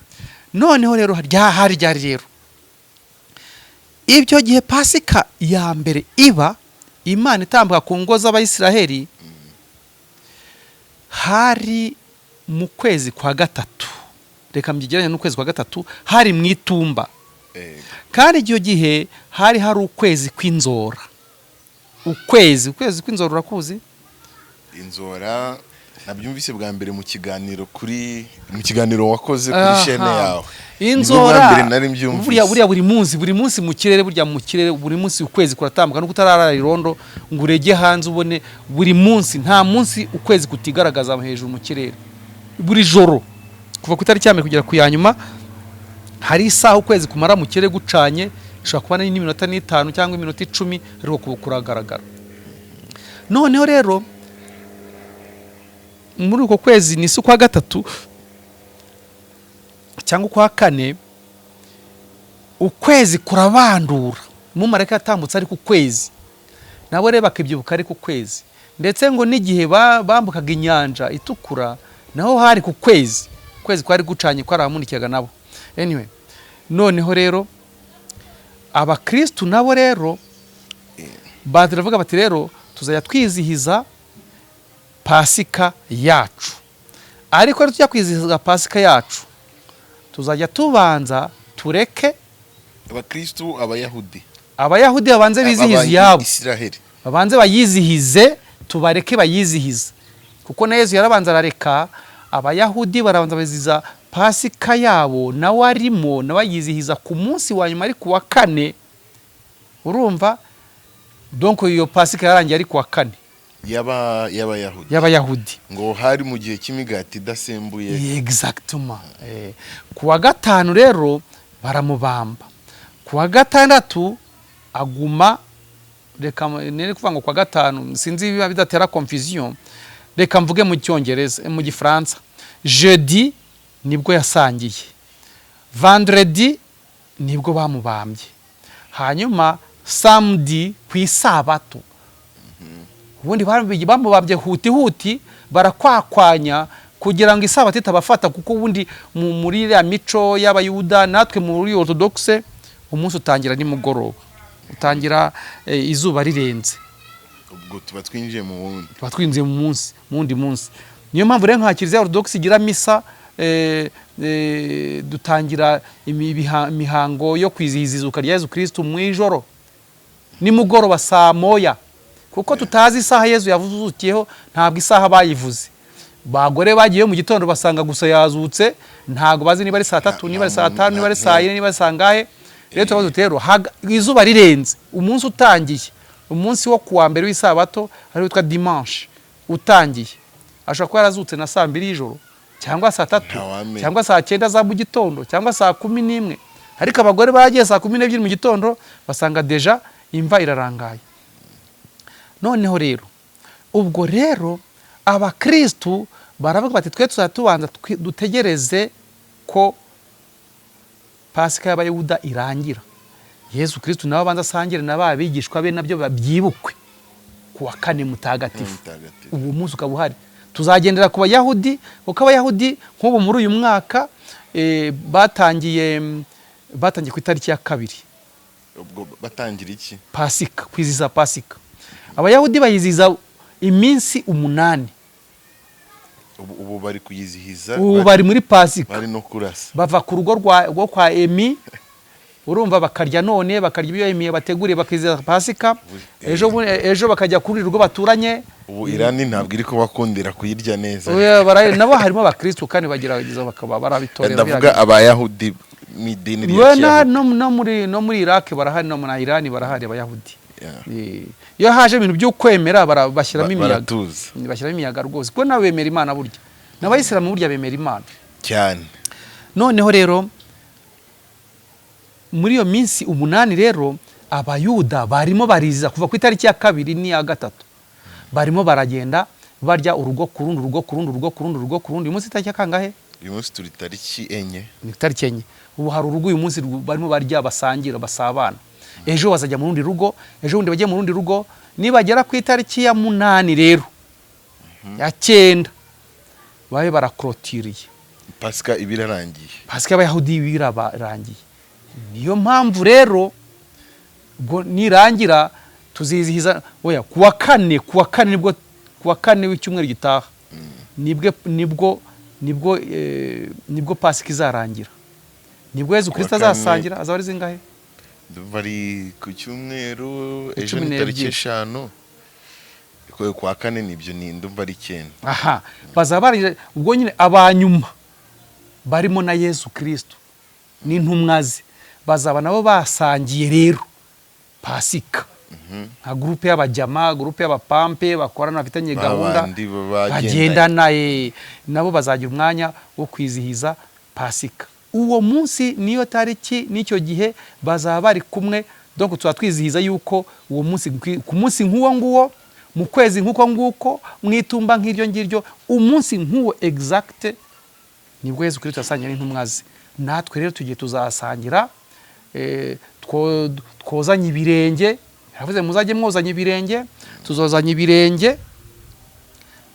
Noneho rero hari ryari rero ibyo gihe Pasika ya mbere iba, Imana itambuka ku ngo z'Abayisiraheli? Hari mu kwezi kwa gatatu, reka mbyigeranye n'ukwezi kwa gatatu, hari mu itumba. Kandi icyo gihe hari ukwezi kw'inzora. Ukwezi kw'inzora urakuzi? Inzora nabyumvise bwa mbere mu kiganiro, kuri mu kiganiro wakoze kuri chaîne yawe. Inzora, Nibwo bwa mbere nari mbyumvise. Buriya buri munsi mu kirere, burya mu kirere buri munsi ukwezi kuratambuka, nuko utararara irondo ngo urege hanze ubone. Buri munsi, nta munsi ukwezi kutigaragaza hejuru mu kirere. Buri joro kuva ku itariki ya mbere kugera ku ya nyuma, hari isaha ukwezi kumara mu kirere gucanye, ishobora kuba n'iminota 5 cyangwa iminota 10, ariko kuba kuragaragara. Noneho rero muri uko kwezi, ni ukwa gatatu cyangwa ukwa kane, ukwezi kurabandura. Umumarayika yatambutse ari ku kwezi, nabo rero bakibyibuka ari ku kwezi. Ndetse ngo n'igihe bambukaga Inyanja Itukura, naho hari ku kwezi, ukwezi kwari gucanye, kwarahamurikiraga nabo. Anyway, noneho rero abakristu nabo rero baravuga bati: "Rero tuzajya twizihiza Pasika yacu, ariko rero tujya kwizihiza Pasika yacu, tuzajya tubanza tureke." Abakristu, Abayahudi. Abayahudi babanze bizihize iyabo. Isiraheli. Babanze bayizihize, tubareke bayizihize, kuko na Yezu yarabanza arareka Abayahudi barabanza bizihiza Pasika yabo, nawe arimo, nawe ayizihiza ku munsi wa nyuma, ari ku wa kane. Urumva donc iyo Pasika yarangiye ari ku wa kane. Y'Abayahudi. Y'Abayahudi. Ngo hari mu gihe cy'imigati idasembuye. Exactement. Ku wa gatanu rero baramubamba, ku wa gatandatu aguma, reka nere kuvuga ngo ku wa gatanu, sinzi biba bidatera confusion, reka mvuge mu Cyongereza, mu Gifaransa. Jeudi nibwo yasangiye, vendredi nibwo bamubambye, hanyuma samedi ku isabato. Ubundi bamubambye huti huti, barakwakwanya kugira ngo isabato itabafata, kuko ubundi muri iriya mico y'Abayuda, natwe muri Orthodoxe, umunsi utangira nimugoroba, utangira izuba rirenze. Ubwo tuba twinjiye mu wundi. Tuba twinjiye mu munsi, mu wundi munsi. Niyo mpamvu rero nka Kiliziya Orthodoxe igira misa, dutangira imihango yo kwizihiza izuka rya Yezu Kristu mu ijoro, nimugoroba saa moya, kuko tutazi isaha Yezu yavuzukiyeho. Ntabwo isaha bayivuze. Bagore bagiye mu gitondo basanga gusa yazutse, ntabwo bazi niba ari saa tatu, niba ari saa tanu, niba ari saa yine, niba ari saa ngahe. Rero tubazo rero izuba rirenze, umunsi utangiye, umunsi wo kuwa mbere w'isabato, ari witwa dimanche, utangiye, ashobora kuba yarazutse na saa 2 y'ijoro cyangwa saa 3 Ntawamenya. cyangwa saa 9 za mu gitondo cyangwa saa 11. Ariko abagore bagiye saa 12 mu gitondo, basanga déjà imva irarangaye. Noneho rero ubwo rero abakristu baravuga bati: "Twe tuzajya tubanza dutegereze ko Pasika y'Abayuda irangira, Yezu Kristu nawe abanza asangire na ba bigishwa be, nabyo babyibukwe ku wa kane mutagatifu." Mutagatifu. Uwo munsi ukaba uhari. Tuzagendera ku Bayahudi, kuko Abayahudi nk'ubu muri uyu mwaka batangiye ku itariki ya 2. Ubwo batangira iki? Pasika, kwizihiza Pasika. Abayahudi bayizihiza iminsi 8. Ubu bari kuyizihiza. Ubu bari muri Pasika. Bari no kurasa. Bava ku rugo rwo kwa Emi, urumva, bakarya none, bakarya ibyo Emi bateguriye, bakizihiza Pasika. Ejo bakajya kuri rugo baturanye. Ubu Irani ntabwo iri kubakundira kuyirya neza. Oya, nabo harimo abakristu kandi bagerageza bakaba barabitorera. Ndavuga Abayahudi mu idini rya We Kiyahudi. No muri Iraq barahari, no muri Irani barahari Abayahudi. Iyo haje ibintu byo kwemera bashyiramo imiyaga. Baratuza. Bashyiramo imiyaga rwose, kuko nabo bemera Imana burya, n'Abayisilamu burya bemera Imana. Cyane. Noneho rero muri iyo minsi 8 rero, Abayuda barimo bariziza kuva ku itariki ya 2 n'iya 3, barimo baragenda barya urugo ku rundi, urugo ku rundi, urugo ku rundi, urugo ku rundi. Uyu munsi itariki ya kangahe? Uyu munsi turi tariki 4. Ni itariki 4. Ubu hari urugo uyu munsi barimo barya, basangira, basabana. Ejo bazajya mu rundi rugo, ejo bundi bajye mu rundi rugo. Nibagera ku itariki ya 8 rero, ya 9, babe barakorotiriye. Pasika iba irarangiye. Pasika y'Abayahudi birarangiye. Niyo mpamvu rero ubwo nirangira tuzizihiza, oya, kuwa kane, kuwa kane nibwo, kuwa kane w'icyumweru gitaha nibwo Pasika izarangira, nibwo Yezu Kuwa Kristo kane. azasangira. Azaba ari zingahe? Bari ku cyumweru ejo. Cumi Ni tariki n'ebyiri. 5. Kuwa kane nibyo, ni ndumva ari 9. Aha bazaba barangije ubwo nyine. Abanyuma barimo na Yesu Kristo n'intumwa ze bazaba nabo basangiye rero Pasika nka groupe y'abajyama, groupe y'abapampe bakorana, bafitanye Ba gahunda, bandi bagendanye. bagendana, nabo bazagira umwanya wo kwizihiza Pasika uwo munsi, niyo tariki n'icyo gihe bazaba bari kumwe. Donc tuba twizihiza yuko uwo munsi, ku munsi nk'uwo nguwo, mu kwezi nk'uko nguko, mu itumba nk'iryo ngiryo, umunsi nk'uwo exact, nibwo Yesu Kristo yasangiye n'intumwa ze. Natwe rero tugiye tuzasangira, twozanye ibirenge. Yavuze muzajye mwozanya ibirenge. Tuzozanya ibirenge,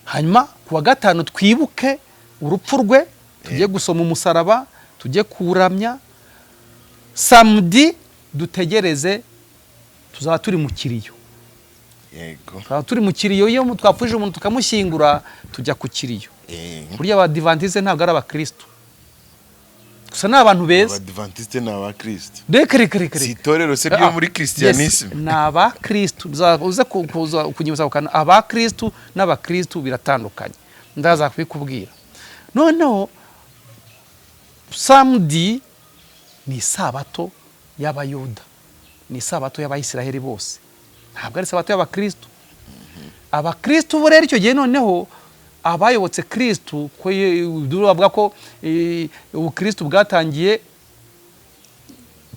hanyuma ku wa gatanu twibuke urupfu rwe, tujye gusoma umusaraba, tujye kuramya. Samedi dutegereze, tuzaba turi mu kiriyo. Tuzaba turi mu kiriyo. Iyo twapfushije umuntu tukamushyingura, tujya ku kiriyo. Burya Abadivantisite ntabwo ari Abakristo gusa, ni abantu beza. Abadivantisite ni Abakristo? Reka, reka, reka. Si Reka. itorero se ryo muri Yes, Christianisme? ni Abakristu. Uze kuza kunyibutsa ako kantu. Abakristu n'Abakristu biratandukanye, ndaza kubikubwira. Noneho samedi ni Isabato y'Abayuda, ni Isabato y'Abayisiraheli bose, ntabwo ari Isabato y'Abakristu. Abakristu bo rero icyo gihe noneho abayobotse Kristu, ko bavuga ko ubukristu bwatangiye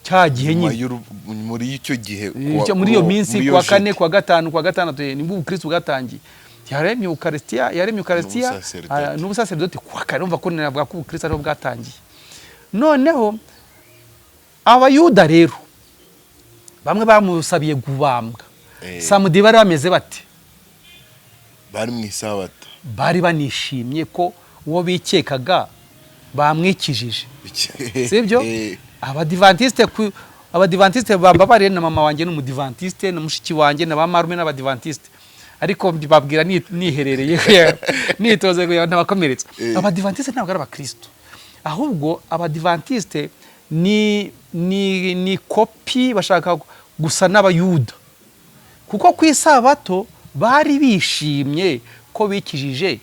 cya gihe Nyuma nyine. Muri icyo gihe. Muri iyo minsi, muri iyo kuwa kane, jeudi. kuwa gatanu, kuwa gatandatu, nibwo ubukristu bwatangiye. Yaremye Ukarisitiya, yaremye Ukarisitiya. N'ubusaserdoti. N'ubusaserdoti kuwa kane. Urumva ko navuga ko ubukristu ariho bwatangiye. Noneho Abayuda rero bamwe bamusabiye gubambwa. Samedi bari bameze bate? Bari mu Isabato. Bari banishimye ko uwo bikekaga bamwikijije, sibyo? Abadivantisite, Abadivantisite bambabariye, na mama wanjye ni Umudivantiste, na mushiki wanjye na ba marume n'Abadivantisite, ariko mbabwira niherereye, nitoze kugira ngo ntabakomeretsa. Abadivantisite ntabwo ari Abakristo, ahubwo Abadivantisite ni kopi, bashaka gusa n'Abayuda, kuko ku Isabato bari bishimye ko bikijije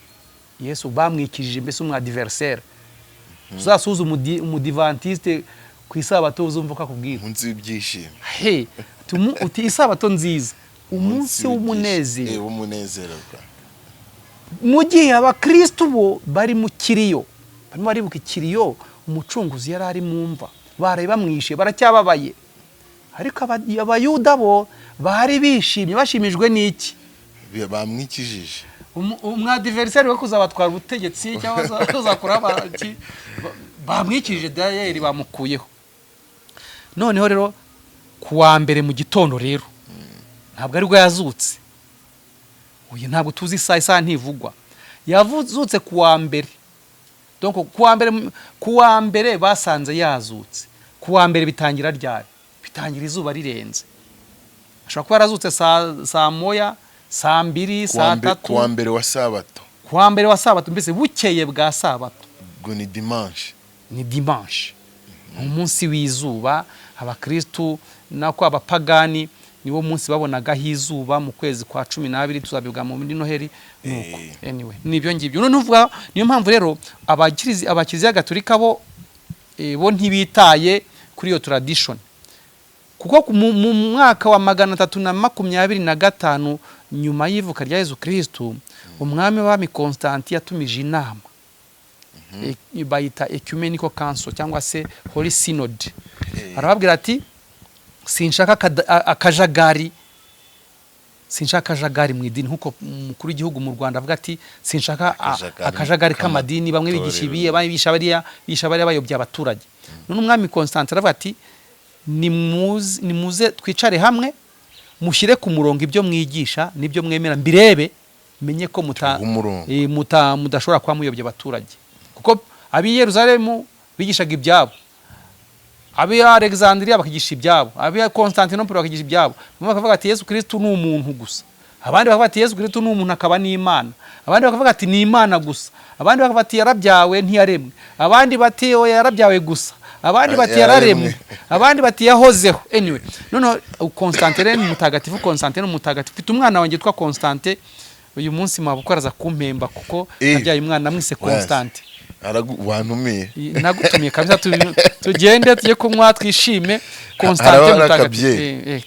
Yesu, bamwikijije mbese umwadversaire. Uzasuhuza Umudivantiste ku Isabato, uzumva ko akubwira. Umunsi w'ibyishimo. He, uti Isabato nziza, umunsi w'umunezero. W'umunezero bwa. Mu gihe Abakristu bo bari mu kiriyo, barimo baribuka ikiriyo, Umucunguzi yari ari mu mva, baraye bamwishe, baracyababaye. Ariko Abayuda bo bari bishimye. Bashimijwe n'iki? Bamwikijije. Umwadversaire we kuzabatwara ubutegetsi cyangwa kuzakuraho bamwikije, dayeri bamukuyeho. Noneho rero ku wa mbere mu gitondo rero ntabwo aribwo yazutse. Uyu ntabwo tuzi isaha, isaha ntivugwa. Yazutse ku wa mbere. Donc ku wa mbere basanze yazutse. Ku wa mbere bitangira ryari? Bitangira izuba rirenze. Ashobora kuba yarazutse saa 1, saa 2, saa 3. Ku wa mbere wa Sabato. Ku wa mbere wa Sabato, mbese bukeye bwa Sabato. Ubwo ni dimanche. Ni dimanche, ni umunsi w'izuba. Abakristu nako abapagani Niwo munsi babonagaho izuba mu kwezi kwa 12, tuzabivuga muri Noheli. Nuko anyway, nibyo ngibyo. None uvuga, niyo mpamvu rero abakiriziya gatolika bo bo ntibitaye kuri iyo tradition, kuko mu mwaka wa 325 nyuma y'ivuka rya Yezu Kristu, umwami w'abami Constantin yatumije inama, bayita Ecumenical Council cyangwa se Holy Synod. Arababwira ati: "Sinshaka akajagari, sinshaka akajagari mu idini," nkuko umukuru w'igihugu mu Rwanda avuga ati: "Sinshaka Akajagari akajagari k'amadini, bamwe bigisha ibi, abandi bigisha bariya, bigisha bariya, bayobya abaturage." None umwami Constantin aravuga ati: "Nimuze twicare hamwe, mushyire ku murongo ibyo mwigisha n'ibyo mwemera, mbirebe, menye ko Tuguhe umurongo. Mudashobora kuba muyobya abaturage," kuko ab'i Yerusalemu bigishaga ibyabo, ab'i Alexandria bakigisha ibyabo, ab'i Constantinople bakigisha ibyabo. Bamwe bakavuga ati: "Yesu Kristo ni umuntu gusa," abandi bakavuga ati: "Yesu Kristo ni umuntu akaba n'Imana," abandi bakavuga ati: "Ni Imana gusa," abandi bakavuga ati: "Yarabyawe ntiyaremwe," abandi bati: "Oya, yarabyawe gusa," abandi bati: Yararemwe. "Yararemwe," abandi bati: "Yahozeho." Anyway, noneho Constantin ni mutagatifu. Constantin ni umutagatifu. Mfite umwana wanjye witwa Constantin. Uyu munsi mabukwe araza kumpemba kuko nabyaye umwana namwise Constantin. Wantumiye. Nagutumiye kabisa, tugende tujye kunywa twishime. Constantin Haraba hari mutagatifu. akabyeri.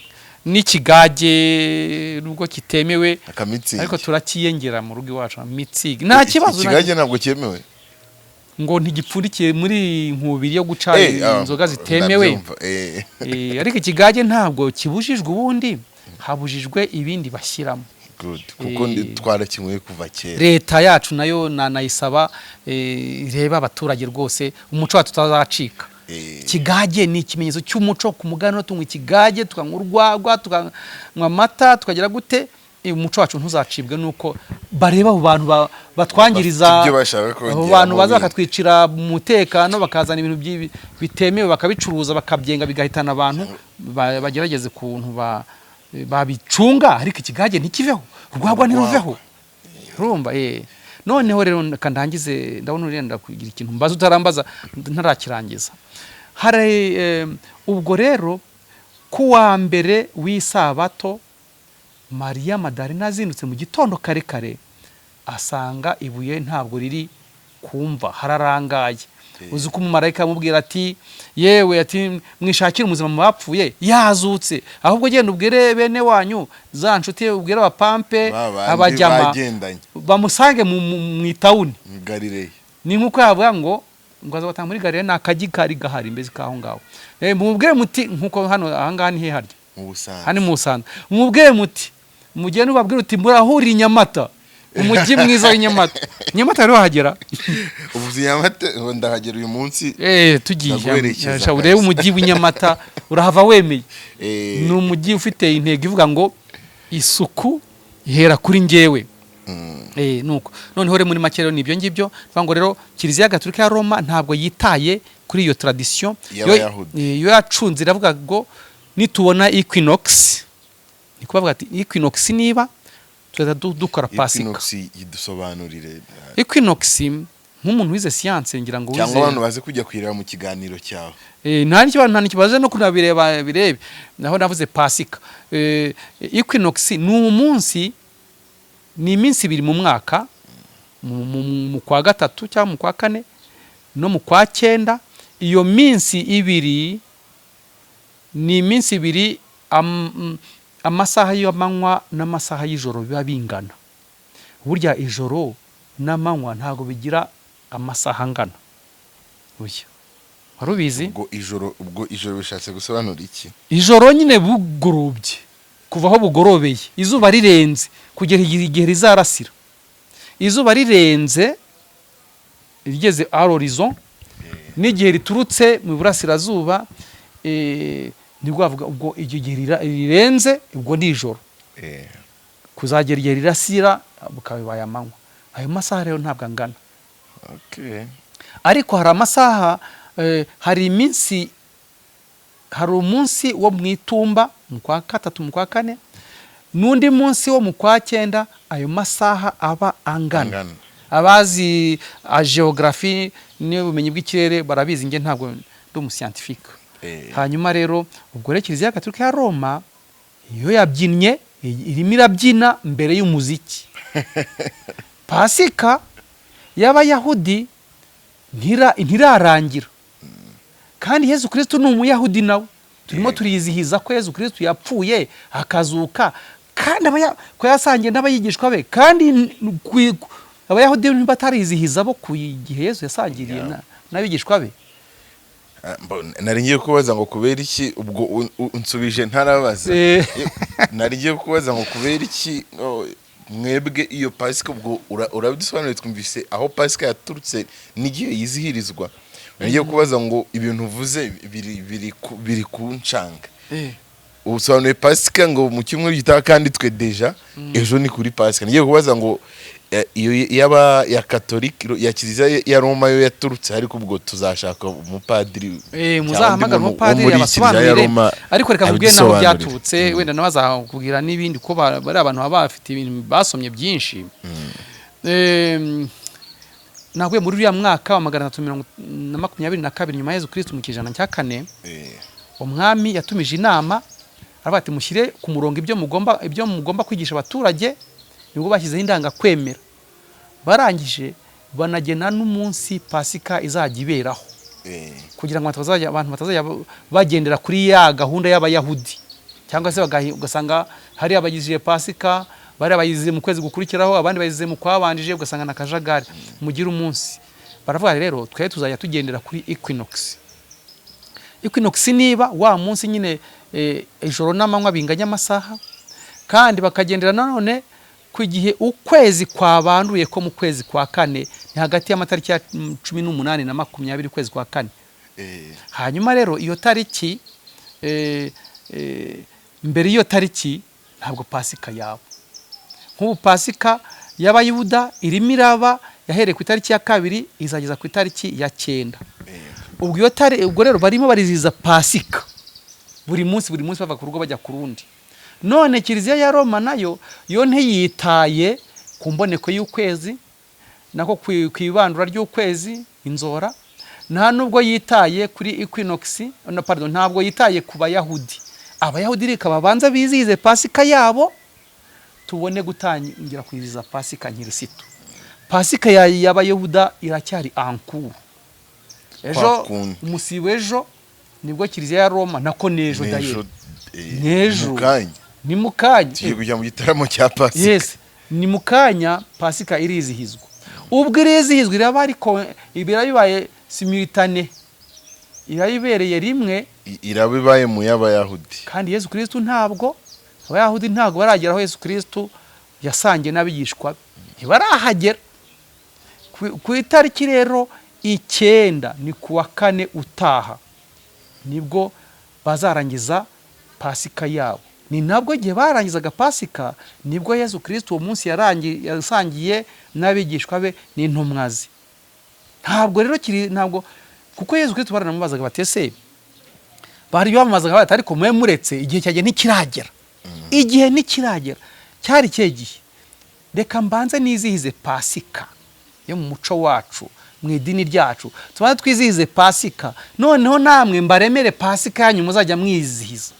N'ikigage nubwo kitemewe, Akamitsingi. ariko turakiyengera mu rugo iwacu, Mützig, nta kibazo. Ikigage ntabwo cyemewe. Ngo ntigipfundikiye muri nkubiri yo guca inzoga zitemewe. Ndabyumva. Ariko ikigage ntabwo kibujijwe, ubundi habujijwe ibindi bashyiramo. Good, kuko twarakinyweye kuva kera. Leta yacu nayo nanayisaba irebe abaturage rwose, umuco wacu utazacika. Ikigage ni ikimenyetso cy'umuco. Ku muganura tunywa ikigage, tukanywa urwagwa, tukanywa amata, tukagira gute? Umuco wacu ntuzacibwe nuko bareba abo bantu batwangiriza. Bafite ibyo bashaka Abo kongeramo bantu baza bindi. bakatwicira umutekano, bakazana ibintu bitemewe, bakabicuruza, bakabyenga, bigahitana abantu. Bagerageze ukuntu babicunga, ariko ikigage ntikiveho, urwagwa ntiruveho, urumva? Noneho rero reka ndangize, ndabona urenda kugira ikintu mbaza utarambaza ntarakirangiza. Hari ubwo rero ku wa mbere w'isabato, Mariya Madarena azindutse mu gitondo kare kare, asanga ibuye ntabwo riri kumva, hararangaye. Uzi ko umumarayika amubwira ati: "Yewe," ati, "mwishakire umuzima mu bapfuye, yazutse. Ahubwo genda ubwire bene wanyu, za nshuti, ubwire abapampe, Ba bandi abajyama bagendanye bamusange mu itawuni." Mu Galileya. Ni nk'uko yavuga ngo azabatanga muri Galileya, ni akagi kari gahari mbese kaho ngaho. Mumubwire muti, nkuko hano ahangaha ni he harya? Mu Busanza. Hano mu Busanza. Mumubwire muti, mugende ubabwire uti: 'Murahurira i Nyamata, umujyi mwiza w'i Nyamata.'" Nyamata rero wahagera? Ubu Nyamata ngo ndahagera uyu munsi. Tugiye. Ndaguherekeza Sha, urebe kabisa. umujyi w'i Nyamata, urahava wemeye. Ni umujyi ufite intego ivuga ngo isuku ihera kuri njyewe. Nuko noneho rero muri make rero ni ibyo ngibyo. Tuvuga ngo rero Kiliziya Gatolika ya Roma ntabwo yitaye kuri iyo tradition y'Abayahudi. Yo yacunze, iravuga ngo nitubona equinox, ni kubavuga ati equinox niba tuzahita dukora pasika. Equinox yidusobanurire. Equinox, nk'umuntu wize siyanse, ngira ngo Cyangwa wize abantu baze kujya kuyireba mu kiganiro cyawe. Nta n'ikibazo, nta n'ikibazo no kunabireba birebe naho navuze pasika. Equinox ni umunsi, ni iminsi 2 mu mwaka, mu kwa gatatu cyangwa mu kwa kane no mu kwa cyenda. Iyo minsi 2 ni iminsi 2 amasaha y'amanywa n'amasaha y'ijoro biba bingana. Burya ijoro n'amanywa ntabwo bigira amasaha angana. Oya, wari ubizi? Ubwo ijoro bishatse gusobanura iki? Ijoro nyine bugorobye, kuva aho bugorobeye izuba rirenze kugera igihe rizarasira. Izuba rirenze rigeze à l'horizon n'igihe riturutse mu burasirazuba, nibwo bavuga ubwo icyo gihe rirenze, ubwo ni ijoro. Kuzagera igihe rirasira bukaba bibaye amanywa. Ayo masaha rero ntabwo angana. Ariko hari amasaha, hari iminsi, hari umunsi wo mu itumba mu kwa gatatu, mu kwa kane, n'undi munsi wo mu kwa cyenda, ayo masaha aba angana. Angana. Abazi geography n'ubumenyi bw'ikirere barabizi, njye ntabwo ndi umuscientifique. Hanyuma rero ubwo rero Kiliziya Gatolika ya Roma Iyo yabyinnye, irimo irabyina mbere y'umuziki. Pasika y'Abayahudi ntirarangira, kandi Yezu Kristu ni Umuyahudi nawe. Turimo turizihiza ko Yezu Kristu yapfuye akazuka, kandi ko yasangiye n'abayigishwa be, kandi Abayahudi batarizihiza bo ku gihe Yezu yasangiriye n'abigishwa be. Ah, nari ngiye kubaza ngo kubera iki, ubwo unsubije ntarabaza. Nari ngiye kubaza ngo kubera iki, oh, mwebwe iyo Pasika, ubwo urabidusobanuriye, twumvise aho Pasika yaturutse n'igihe yizihirizwa. Nari ngiye kubaza ngo ibintu uvuze biri kuncanga. Usobanuye Pasika ngo mu cyumweru gitaha, kandi twe déjà ejo ni kuri Pasika. Ngiye kubaza ngo iyo yaba ya Katolika, ya Kiliziya ya Roma yo yaturutse, ariko ubwo tuzashaka umupadiri cyangwa undi Muzahamagara muntu wo umupadiri muri Kiliziya ya abasobanurire. Roma Ariko reka nkubwire naho abidusobanurire. byaturutse, wenda nawe azakubwira n'ibindi, kuko bari abantu baba bafite ibintu basomye byinshi. Naguye muri uriya mwaka wa 322 nyuma ya Yezu Kristu, mu kijana cya kane. Umwami yatumije inama, aravuga ati: "Mushyire ku murongo ibyo mugomba kwigisha abaturage." Nibwo bashyizeho indangakwemera, barangije banagena n'umunsi Pasika izajya iberaho, kugira ngo abantu batazajya bagendera kuri ya gahunda y'Abayahudi, cyangwa se ugasanga hari abagizije Pasika, bari abayizize mu kwezi gukurikiraho, abandi bayizize mu kwabanjije, ugasanga na kajagari. Mugire umunsi. Baravuga rero: "Twe tuzajya tugendera kuri equinox." Equinox niba wa munsi nyine ijoro n'amanywa binganya amasaha, kandi bakagendera nanone ku gihe ukwezi kwabanduye ko mu kwezi kwa kane, ni hagati y'amatariki ya 18 na 20 ukwezi kwa kane. Hanyuma rero iyo tariki, mbere y'iyo tariki ntabwo Pasika yaba. Nk'ubu Pasika y'Abayuda irimo iraba, yahereye ku itariki ya 2 izageza ku itariki ya 9. Ubwo rero barimo barizihiza Pasika buri munsi, buri munsi bava ku rugo bajya ku rundi. None Kiliziya ya Roma nayo yo ntiyitaye ku mboneko y'ukwezi, nako ku ibandura ry'ukwezi, inzora, nta nubwo yitaye kuri equinox, no, pardon, ntabwo yitaye ku Bayahudi. Abayahudi reka babanza bizihize Pasika yabo, tubone gutangira kwizihiza Pasika nkirisitu. Pasika y'Abayuda iracyari en cours. Ejo, Kwa kundi. umusibo ejo nibwo Kiliziya ya Roma, nako n'ejo. N'ejo, Dayeri n'ejo. mu kanya. Ni mu kanya. Tugiye kujya mu gitaramo cya Pasika. Yes, ni mu kanya Pasika irizihizwa. Ubwo irizihizwa, iraba, ariko ibira bibaye simultané, iraba ibereye rimwe. Iraba ibaye mu y'Abayahudi. Kandi Yesu Kristu, ntabwo Abayahudi ntabwo baragera aho Yesu Kristu yasangiye n'abigishwa be, ntibarahagera. Ku itariki rero 9, ni ku wa kane utaha, nibwo bazarangiza Pasika yabo. Ni nabwo igihe barangizaga Pasika, nibwo Yesu Kristu uwo munsi yasangiye n'abigishwa be n'intumwa ze. Ntabwo rero kiri, ntabwo, kuko Yesu Kristu baranamubazaga bati: "Ese?" Bari bamubazaga bati: "Ariko mwe muretse, igihe cyanjye ntikiragera." Igihe ntikiragera cyari ikihe gihe? "Reka mbanze nizihize Pasika yo mu muco wacu, mu idini ryacu, tubanze twizihize Pasika, noneho namwe mbaremere Pasika yanyu muzajya mwizihiza.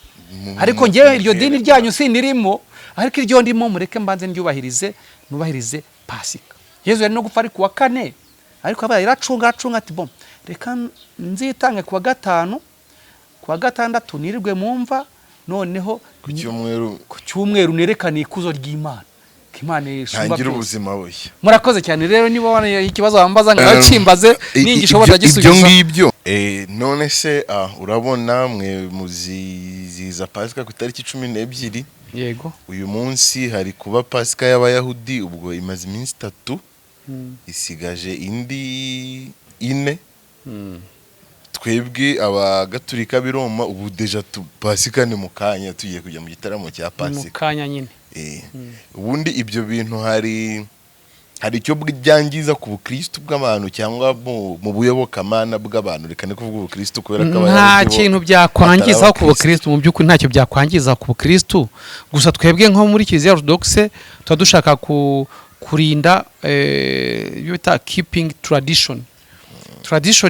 Ariko ngewe iryo dini ryanyu sindirimo, ariko iryo ndimo mureke mbanze ndyubahirize, nubahirize Pasika." Yezu yari no gupfa ari ku wa kane, ariko abaye iracunga, aracunga, ati: "Bon, reka nzitange ku wa gatanu, ku wa gatandatu nirirwe mu mva, noneho Ku cyumweru ku cyumweru nerekane ikuzo ry'Imana, ko Imana isumba ntangire byose." ubuzima bushya. Murakoze cyane. Rero niba wabona ikibazo wambaza, ngaho kimbaze, ningishobora Ibyo ndagisubiza. ngibyo. None se urabona mwe muzizihiza Pasika ku itariki 12. Yego. Uyu munsi hari kuba Pasika y'Abayahudi, ubwo imaze iminsi 3, isigaje indi 4. Twebwe Abagatulika b'i Roma, ubu déjà Pasika ni mu kanya, tugiye kujya mu gitaramo cya Ni mu Pasika. kanya nyine. Ubundi ibyo bintu hari icyo byangiza ku bukristu bw'abantu cyangwa mu buyobokamana bw'abantu? Reka ni kuvuga ubukristu, kubera ko Nta Abayahudi bo kintu byakwangiza batari ku bukristu. Mu by'ukuri ntacyo byakwangiza ku bukristu. Gusa twebwe nko muri Kiliziya Orthodoxe tuba dushaka kurinda ibyo bita keeping tradition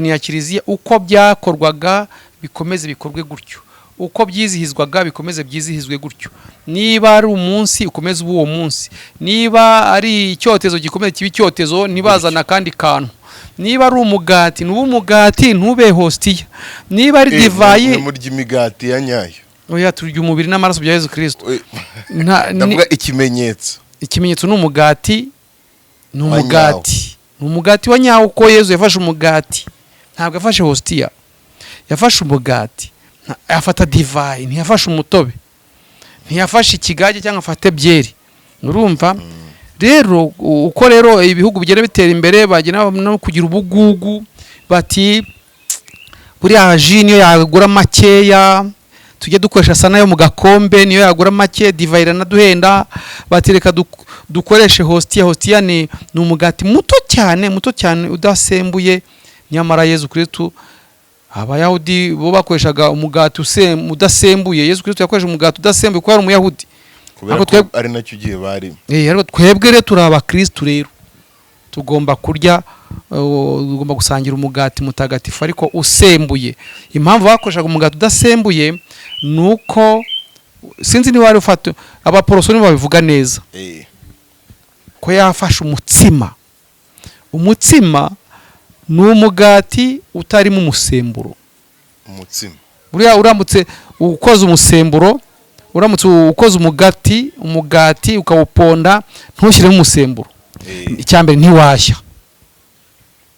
ya Kiliziya. Uko byakorwaga bikomeze bikorwe gutyo. Uko byizihizwaga bikomeze byizihizwe gutyo. Niba ari umunsi, ukomeze ube uwo munsi. Niba ari icyotezo, gikomeze kibe icyotezo, ntibazana akandi kantu. Niba ari umugati, ntube umugati, ntube hostiya. Niba ari divayi. Murya imigati ya nyayo? Oya, turya umubiri n'amaraso bya Yezu Kristo. Ndavuga ikimenyetso. Ikimenyetso ni umugati, ni Wa umugati, ni umugati wa nyawo, kuko Yezu yafashe umugati, ntabwo yafashe hostiya. Yafashe umugati, afata divayi, ntiyafashe umutobe, ntiyafashe ikigage cyangwa afate byeri. Urumva rero, uko rero ibihugu bigenda bitera imbere, bagenda no kugira ubugugu, bati buriya jus niyo yagura makeya, tujye dukoresha sana yo mu gakombe, niyo yagura make, divayi iranaduhenda. Bati reka dukoreshe hostiya. Hostiya ni umugati muto cyane, muto cyane, udasembuye. Nyamara Yezu Kristu, Abayahudi bo bakoreshaga umugati udasembuye. Yezu Kristu yakoresha umugati udasembuye kuko yari Umuyahudi. Kubera Ariko ko ari nacyo gihe barimo. Ariko twebwe rero turi abakristu, rero tugomba kurya, tugomba gusangira umugati mutagatifu ariko usembuye. Impamvu bakoreshaga umugati udasembuye ni uko, sinzi niba wari ufata, Abaporoso nibo babivuga neza, ko yafashe umutsima. Umutsima ni umugati utarimo umusemburo. Umutsima. Buriya uramutse ukoze umusemburo, uramutse ukoze umugati ukawuponda ntushyiremo umusemburo, icya mbere ntiwashya,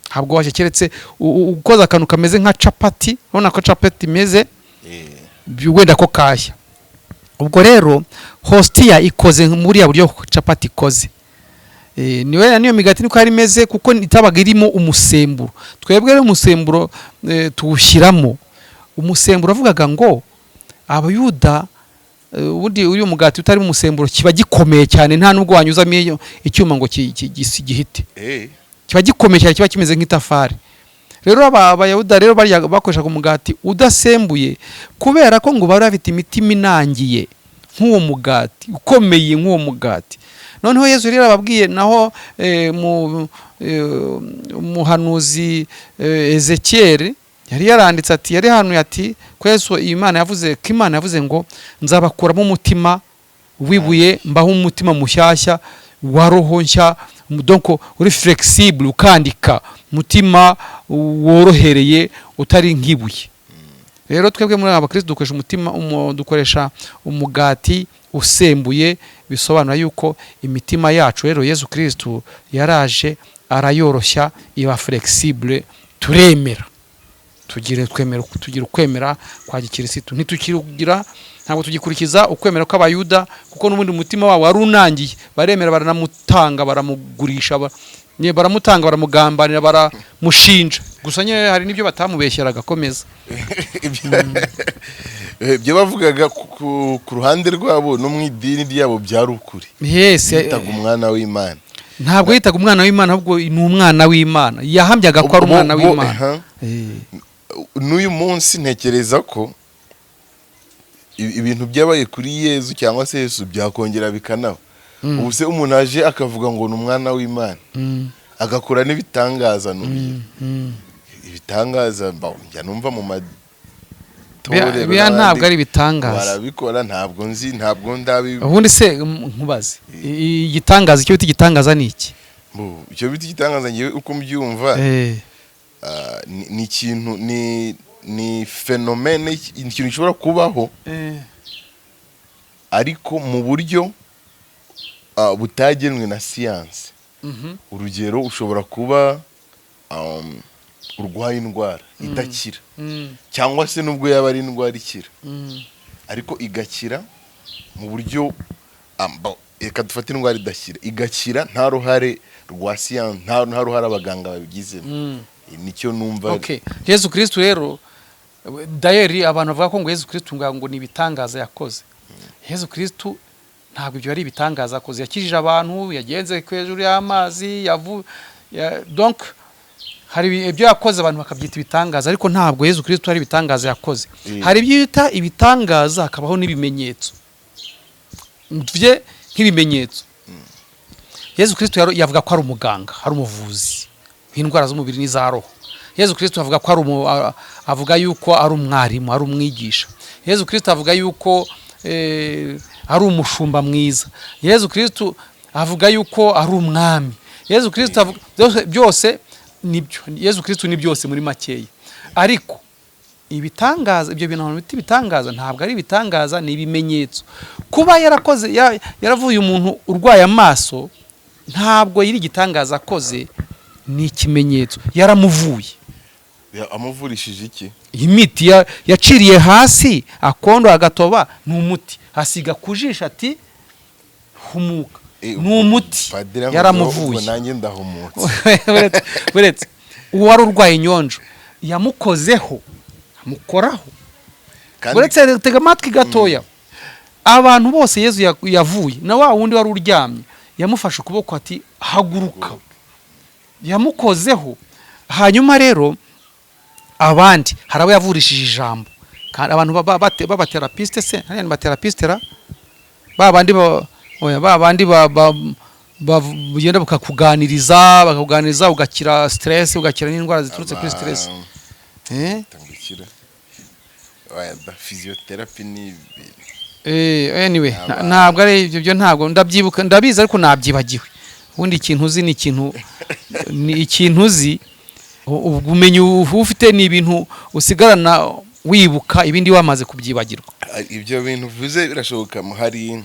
ntabwo washya, keretse ukoze akantu kameze nka capati. Urabona ko capati imeze, wenda ko kashya. Ubwo rero hostiya ikoze muri buriya buryo capati ikoze. Niwe niyo migati niko yari imeze, kuko itabaga irimo umusemburo. Twebwe rero umusemburo tuwushyiramo. Umusemburo avugaga ngo Abayuda, ubundi uyu mugati utarimo umusemburo kiba gikomeye cyane, nta nubwo wanyuzamo icyuma ngo gihite. Kiba gikomeye cyane, kiba kimeze nk'itafari. Rero Abayuda rero bakoreshaga umugati udasembuye kubera ko ngo bari bafite imitima inangiye nk'uwo mugati, ukomeye nk'uwo mugati. Noneho Yesu rero ababwiye, naho umuhanuzi Ezekiel yari yaranditse ati, yari hanuye ati ko Yesu, Imana yavuze ko, Imana yavuze ngo nzabakuramo umutima w'ibuye, mbaho umutima mushyashya wa roho nshya, donc uri flexible, ukandika, umutima worohereye, utari nk'ibuye. Rero twebwe muri abakristo dukoresha umutima dukoresha umugati usembuye, bisobanura yuko imitima yacu rero Yesu Kristo yaraje arayoroshya, iba flexible, turemera, tugire twemera, tugira ukwemera kwa gikirisitu. Ntitukigira, ntabwo tugikurikiza ukwemera kw'Abayuda, kuko n'ubundi umutima wabo wari unangiye. Baremera, baranamutanga, baramugurisha, baramutanga, baramugambanira, baramushinja. Gusa nyine hari n'ibyo batamubeshyeraga. Akomeza. Ibyo bavugaga ku ruhande rwabo no mu idini ryabo byari ukuri. Yes. Yitaga umwana w'Imana. Ntabwo yitaga umwana w'Imana, ahubwo ni umwana w'Imana. Yahamyaga ko ari umwana w'Imana. N'uyu munsi ntekereza ko ibintu byabaye kuri Yezu cyangwa se Yesu byakongera bikanaba. Ubu se umuntu aje akavuga ngo ni umwana w'Imana, agakora n'ibitangaza, n'urugero ibitangaza njya numva mu matorero Biriya n'abandi ntabwo ari ibitangaza. barabikora. Ntabwo nzi, ntabwo ndabi. Ubundi se nkubaze, igitangaza, icyo bita igitangaza ni iki? Icyo bita igitangaza, ngewe uko mbyumva, ni ikintu, ni phénomène, ikintu gishobora kubaho ariko mu buryo butagenwe na siyansi. Urugero, ushobora kuba urwaye indwara idakira, cyangwa se nubwo yaba ari indwara ikira, ariko igakira mu buryo reka dufate indwara idakira, igakira nta ruhare rwa siyansi, nta ruhare abaganga babigizemo. Nicyo numva. Okay. Yesu Kristo rero, dayeri abantu bavuga ko ngo Yesu Kristo ngo ni ibitangaza yakoze. Yesu Kristo ntabwo ibyo ari ibitangaza yakoze. Yakijije abantu, yagenze hejuru y'amazi, donc hari ibyo yakoze abantu bakabyita ibitangaza, ariko ntabwo Yesu Kristo ari ibitangaza yakoze. Hari ibyo bita ibitangaza, hakabaho n'ibimenyetso. Tuvuge nk'ibimenyetso. Yesu Kristo yavuga ko ari umuganga, ari umuvuzi w'indwara z'umubiri n'iza roho. Yesu Kristo avuga ko ari avuga yuko ari umwarimu, ari umwigisha. Yezu Kristo avuga yuko ari umushumba mwiza. Yezu Kristo avuga yuko ari umwami. Yezu Kristo avuga byose, byose nibyo. Yezu Kristo ni byose muri makeya. Ariko ibitangaza, ibyo bintu abantu bita ibitangaza, ntabwo ari ibitangaza, ni ibimenyetso. Kuba yarakoze yaravuye umuntu urwaye amaso, ntabwo yiri igitangaza akoze, ni ikimenyetso, yaramuvuye. Amuvurishije iki? Imiti yaciriye hasi akondo agatoba, ni umuti, asiga ku jisho ati "Humuka." Ni umuti. Padiri avuga, Yaramuvuye. ubwo nanjye ndahumutse. Uretse uwari urwaye inyonjo, yamukozeho, amukoraho. Kandi Uretse, tega amatwi gatoya. Abantu bose Yezu yavuye, na wa wundi wari uryamye, yamufashe ukuboko ati "Haguruka." Yamukozeho. Hanyuma rero abandi, hari abo yavurishije ijambo. Kandi abantu b'abathérapeute se, hariya ni bathérapeute ra, ba bandi oya, ba bandi bagenda bakakuganiriza, ugakira stress, ugakira n'indwara ziturutse kuri stress. Tangukira. Oya, da physiothérapie ni Anyway, ntabwo ari ibyo byo, ntabwo ndabyibuka. Ndabizi ariko nabyibagiwe. Ubundi ikintu uzi ni ikintu, ni ikintu uzi. Ubumenyi uba ufite ni ibintu usigarana wibuka, ibindi wamaze kubyibagirwa. Ah, ibyo bintu uvuze birashoboka. Hari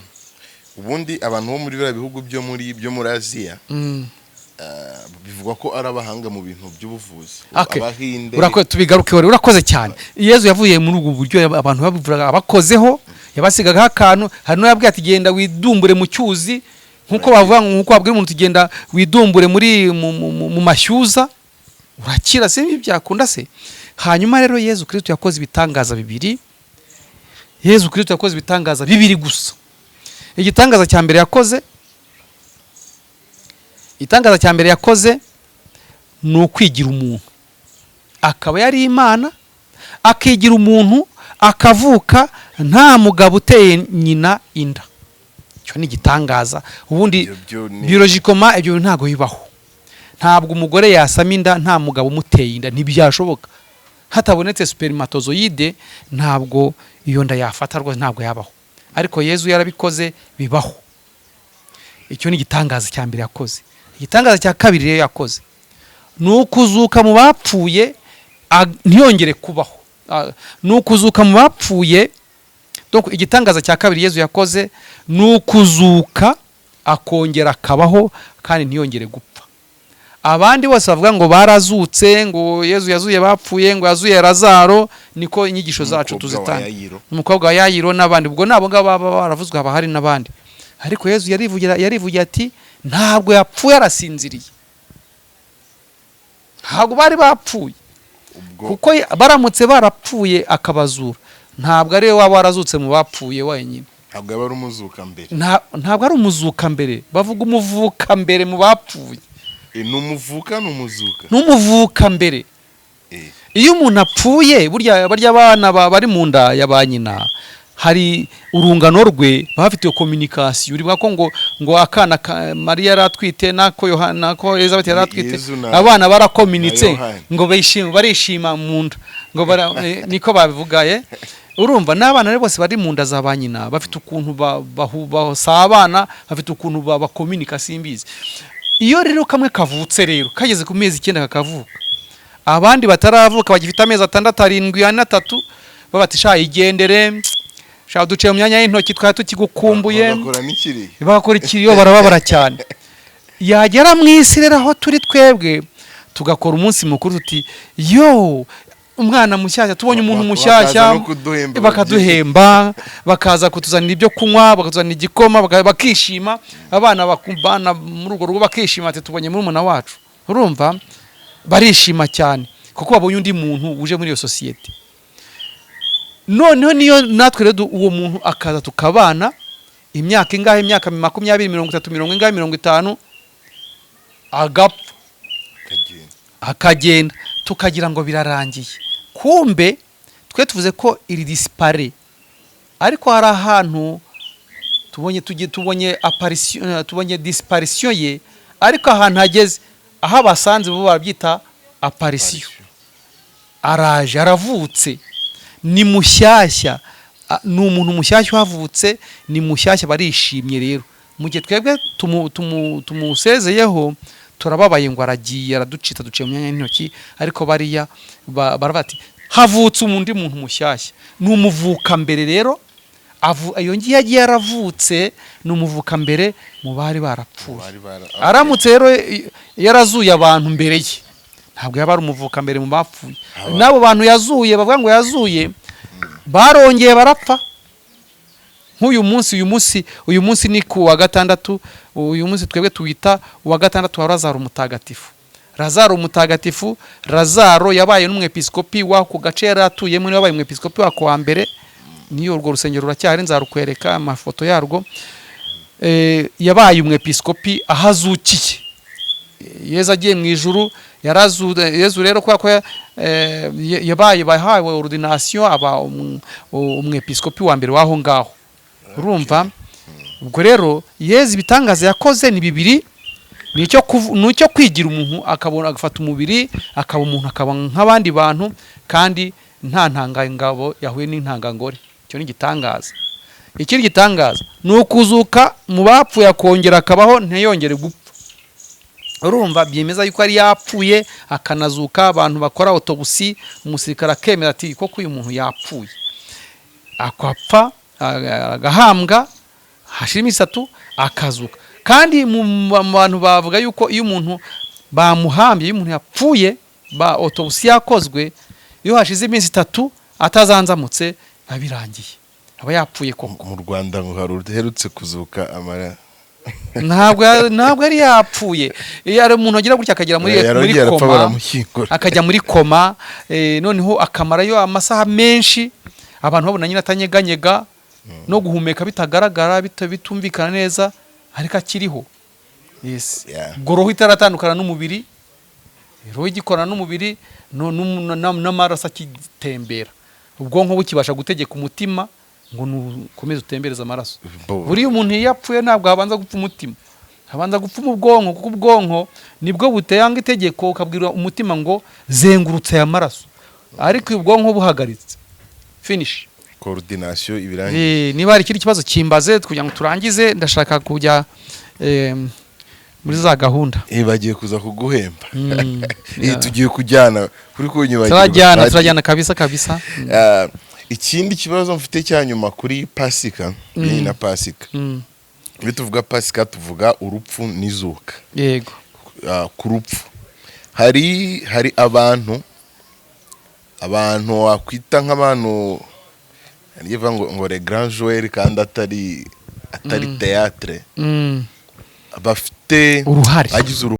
ubundi abantu bo muri biriya bihugu byo muri Aziya, bivugwa ko ari abahanga mu bintu by'ubuvuzi. Abahinde. Urakoze, tubigarukeho rero. Urakoze cyane. Yezu yavuye muri ubwo buryo abantu babivuraga, abakozeho, yabasigagaho akantu. Hari n'uwo ati "Genda widumbure mu cyuzi," nk'uko bavuga, nk'uko babwira umuntu uti "Genda widumbure muri mu mashyuza urakira." Si ibi byakunda se? Hanyuma rero Yezu Kristo yakoze ibitangaza bibiri. Yezu Kristo yakoze ibitangaza bibiri gusa. Igitangaza cya mbere yakoze, igitangaza cya mbere yakoze ni ukwigira umuntu, akaba yari Imana akigira umuntu, akavuka nta mugabo uteye nyina inda. Icyo ni igitangaza ubundi. Ibyo byo Biologiquement ibyo bintu ntabwo bibaho. Ntabwo umugore yasama inda nta mugabo umuteye inda, ntibyashoboka. Hatabonetse spermatozoïde, ntabwo iyo nda yafata rwose, ntabwo yabaho. Ariko Yezu yarabikoze, bibaho. Icyo ni igitangaza cya mbere yakoze. Igitangaza cya kabiri rero yakoze ni ukuzuka mu bapfuye, ntiyongere kubaho. Ni ukuzuka mu bapfuye. Donc igitangaza cya kabiri Yezu yakoze ni ukuzuka akongera akabaho kandi ntiyongere gupfa. Abandi bose bavuga ngo barazutse, ngo Yezu yazuye bapfuye, ngo yazuye Lazaro, niko inyigisho zacu Umukobwa wa tuzitanga. Yayiro. Umukobwa wa Yayiro n'abandi, ubwo nabo ngabo baba baravuzwe, haba hari n'abandi. Ariko Yezu yarivugira, yarivugiye ati "Ntabwo yapfuye, arasinziriye." Ntabwo bari bapfuye. Ubwo Kuko baramutse barapfuye akabazura, ntabwo ari we waba warazutse mu bapfuye wenyine. Ntabwo yaba ari umuzuka mbere. Ntabwo ari umuzuka mbere, bavuga umuvuka mbere mu bapfuye. Ni umuvuka, ni umuzuka? N'umuvuka mbere. Iyo umuntu apfuye, burya barya abana bari mu nda ya ba nyina, hari urungano rwe, baba bafite communication. Uribuka ko ngo akana ka Mariya yari atwite nako Yohana, nako Elizabeth yari atwite, Yezu abana barakominitse na Yohana. Ngo bishima, barishima mu nda, ngo niko babivuga ye. Urumva n'abana rero bose bari mu nda za ba nyina bafite ukuntu basabana, bafite ukuntu bakominika, simbizi. Iyo rero kamwe kavutse rero kageze ku mezi 9 kakavuka, abandi bataravuka bagifite amezi 6, 7, 4, 3, baba bati "Sha igendere, sha duciye mu myanya y'intoki, twari tukigukumbuye." Bagakora n'ikiriyo. Bakora ikiriyo, barababara cyane. Yagera mu isi rero aho turi twebwe, tugakora umunsi mukuru tuti "Yo, umwana mushyashya, tubonye umuntu mushyashya." Bakaza no kuduhemba. Bakaduhemba, bakaza kutuzanira ibyo kunywa, bakatuzanira igikoma, bakishima. Abana muri urwo rugo bakishima ati "Tubonye murumuna wacu." Urumva barishima cyane kuko babonye undi muntu uje muri iyo sosiyete. Noneho niyo natwe rero uwo muntu akaza tukabana imyaka ingahe, imyaka 20, 30, mirongo ingahe, 50, agapfa. Akagenda. Akagenda, tukagira ngo birarangiye. Kumbe twe tuvuze ko iri disparaît, ariko hari ahantu tubonye, tugiye tubonye apparition, tubonye disparition ye, ariko ahantu hageze aho abasanze bo barabyita apparition. Araje, aravutse, ni mushyashya. Ni umuntu mushyashya uhavutse, ni mushyashya, barishimye. Rero mu gihe twebwe tumusezeyeho turababaye ngo aragiye, araducitse, duciye mu myanya y'intoki, ariko bariya baravuga ati havutse undi muntu mushyashya, ni umuvuka mbere. Rero iyo ngiyo agiye yaravutse, ni umuvuka mbere mu bari barapfuye. Aramutse rero yarazuye abantu mbere ye, ntabwo yaba ari umuvuka mbere mu bapfuye. N'abo bantu yazuye, bavuga ngo yazuye, barongeye barapfa. Nk'uyu munsi, uyu munsi ni ku wa gatandatu. Uyu munsi twebwe tuwita uwa gatandatu wa Lazaro Mutagatifu. Lazaro Mutagatifu, Lazaro yabaye n'umwepiskopi w'ako gace yari atuyemo, niwe wabaye umwepiskopi wako wa mbere. Niyo urwo rusengero ruracyahari, nzarukwereka amafoto yarwo. Yabaye umwepiskopi aho azukiye. Yezu agiye mu ijuru yarazu. Yezu rero kubera ko yabaye, bahawe ordination, aba umwepiskopi wa mbere w'aho ngaho. Urumva ubwo rero Yezu ibitangaza yakoze ni bibiri: ni icyo kwigira umuntu, akabona, agafata umubiri, akaba umuntu, akaba nk'abandi bantu, kandi nta ntangangabo yahuye n'intangangore. Icyo ni igitangaza. Ikindi gitangaza ni ukuzuka mu bapfuye, akongera akabaho, ntiyongere gupfa. Urumva byemeza yuko yari yapfuye akanazuka. Abantu bakora autopsie, umusirikare akemera ati koko uyu muntu yapfuye, akapfa, agahambwa, hashira iminsi 3 akazuka. Kandi mu bantu bavuga yuko iyo umuntu bamuhambye, iyo umuntu yapfuye, ba autopsie yakozwe, iyo hashize iminsi 3 atazanzamutse, biba birangiye, aba yapfuye koko. Mu Rwanda ngo hari uherutse kuzuka amara Ntabwo yari yapfuye. Iyo ari umuntu agira gutya akagera muri Yarongeye arapfa, koma, baramushyingura. Akajya muri koma, noneho akamarayo amasaha menshi, abantu babona nyine atanyeganyega, no guhumeka bitagaragara, bitumvikana neza, ariko akiriho, yes. Ubwo roho itaratandukana n'umubiri, roho igikorana n'umubiri, n'amaraso akitembera, ubwonko bukibasha gutegeka umutima ngo nukomeze utembereze amaraso. Buriya umuntu iyo apfuye ntabwo habanza gupfa umutima, habanza gupfa mu bwonko, kuko ubwonko nibwo butanga itegeko, ukabwira umutima ngo zengurutse aya maraso. Ariko iyo ubwonko buhagaritse, finish. Coordination ibirangiye. Niba hari ikindi kibazo kimbaze kugira ngo turangize, ndashaka kujya muri za gahunda. Bagiye kuza kuguhemba. Tugiye kujyana kuri kunyibagirwa. Turajyana. Padiri. Turajyana kabisa kabisa. Ikindi kibazo mfite cya nyuma kuri Pasika, bijyanye na Pasika. Iyo tuvuga Pasika tuvuga urupfu n'izuka. Yego. Ku rupfu hari abantu wakwita nk'abantu niyo ngo les grands joueurs, kandi atari théâtre, bafite uruhare. Bagize uruhare.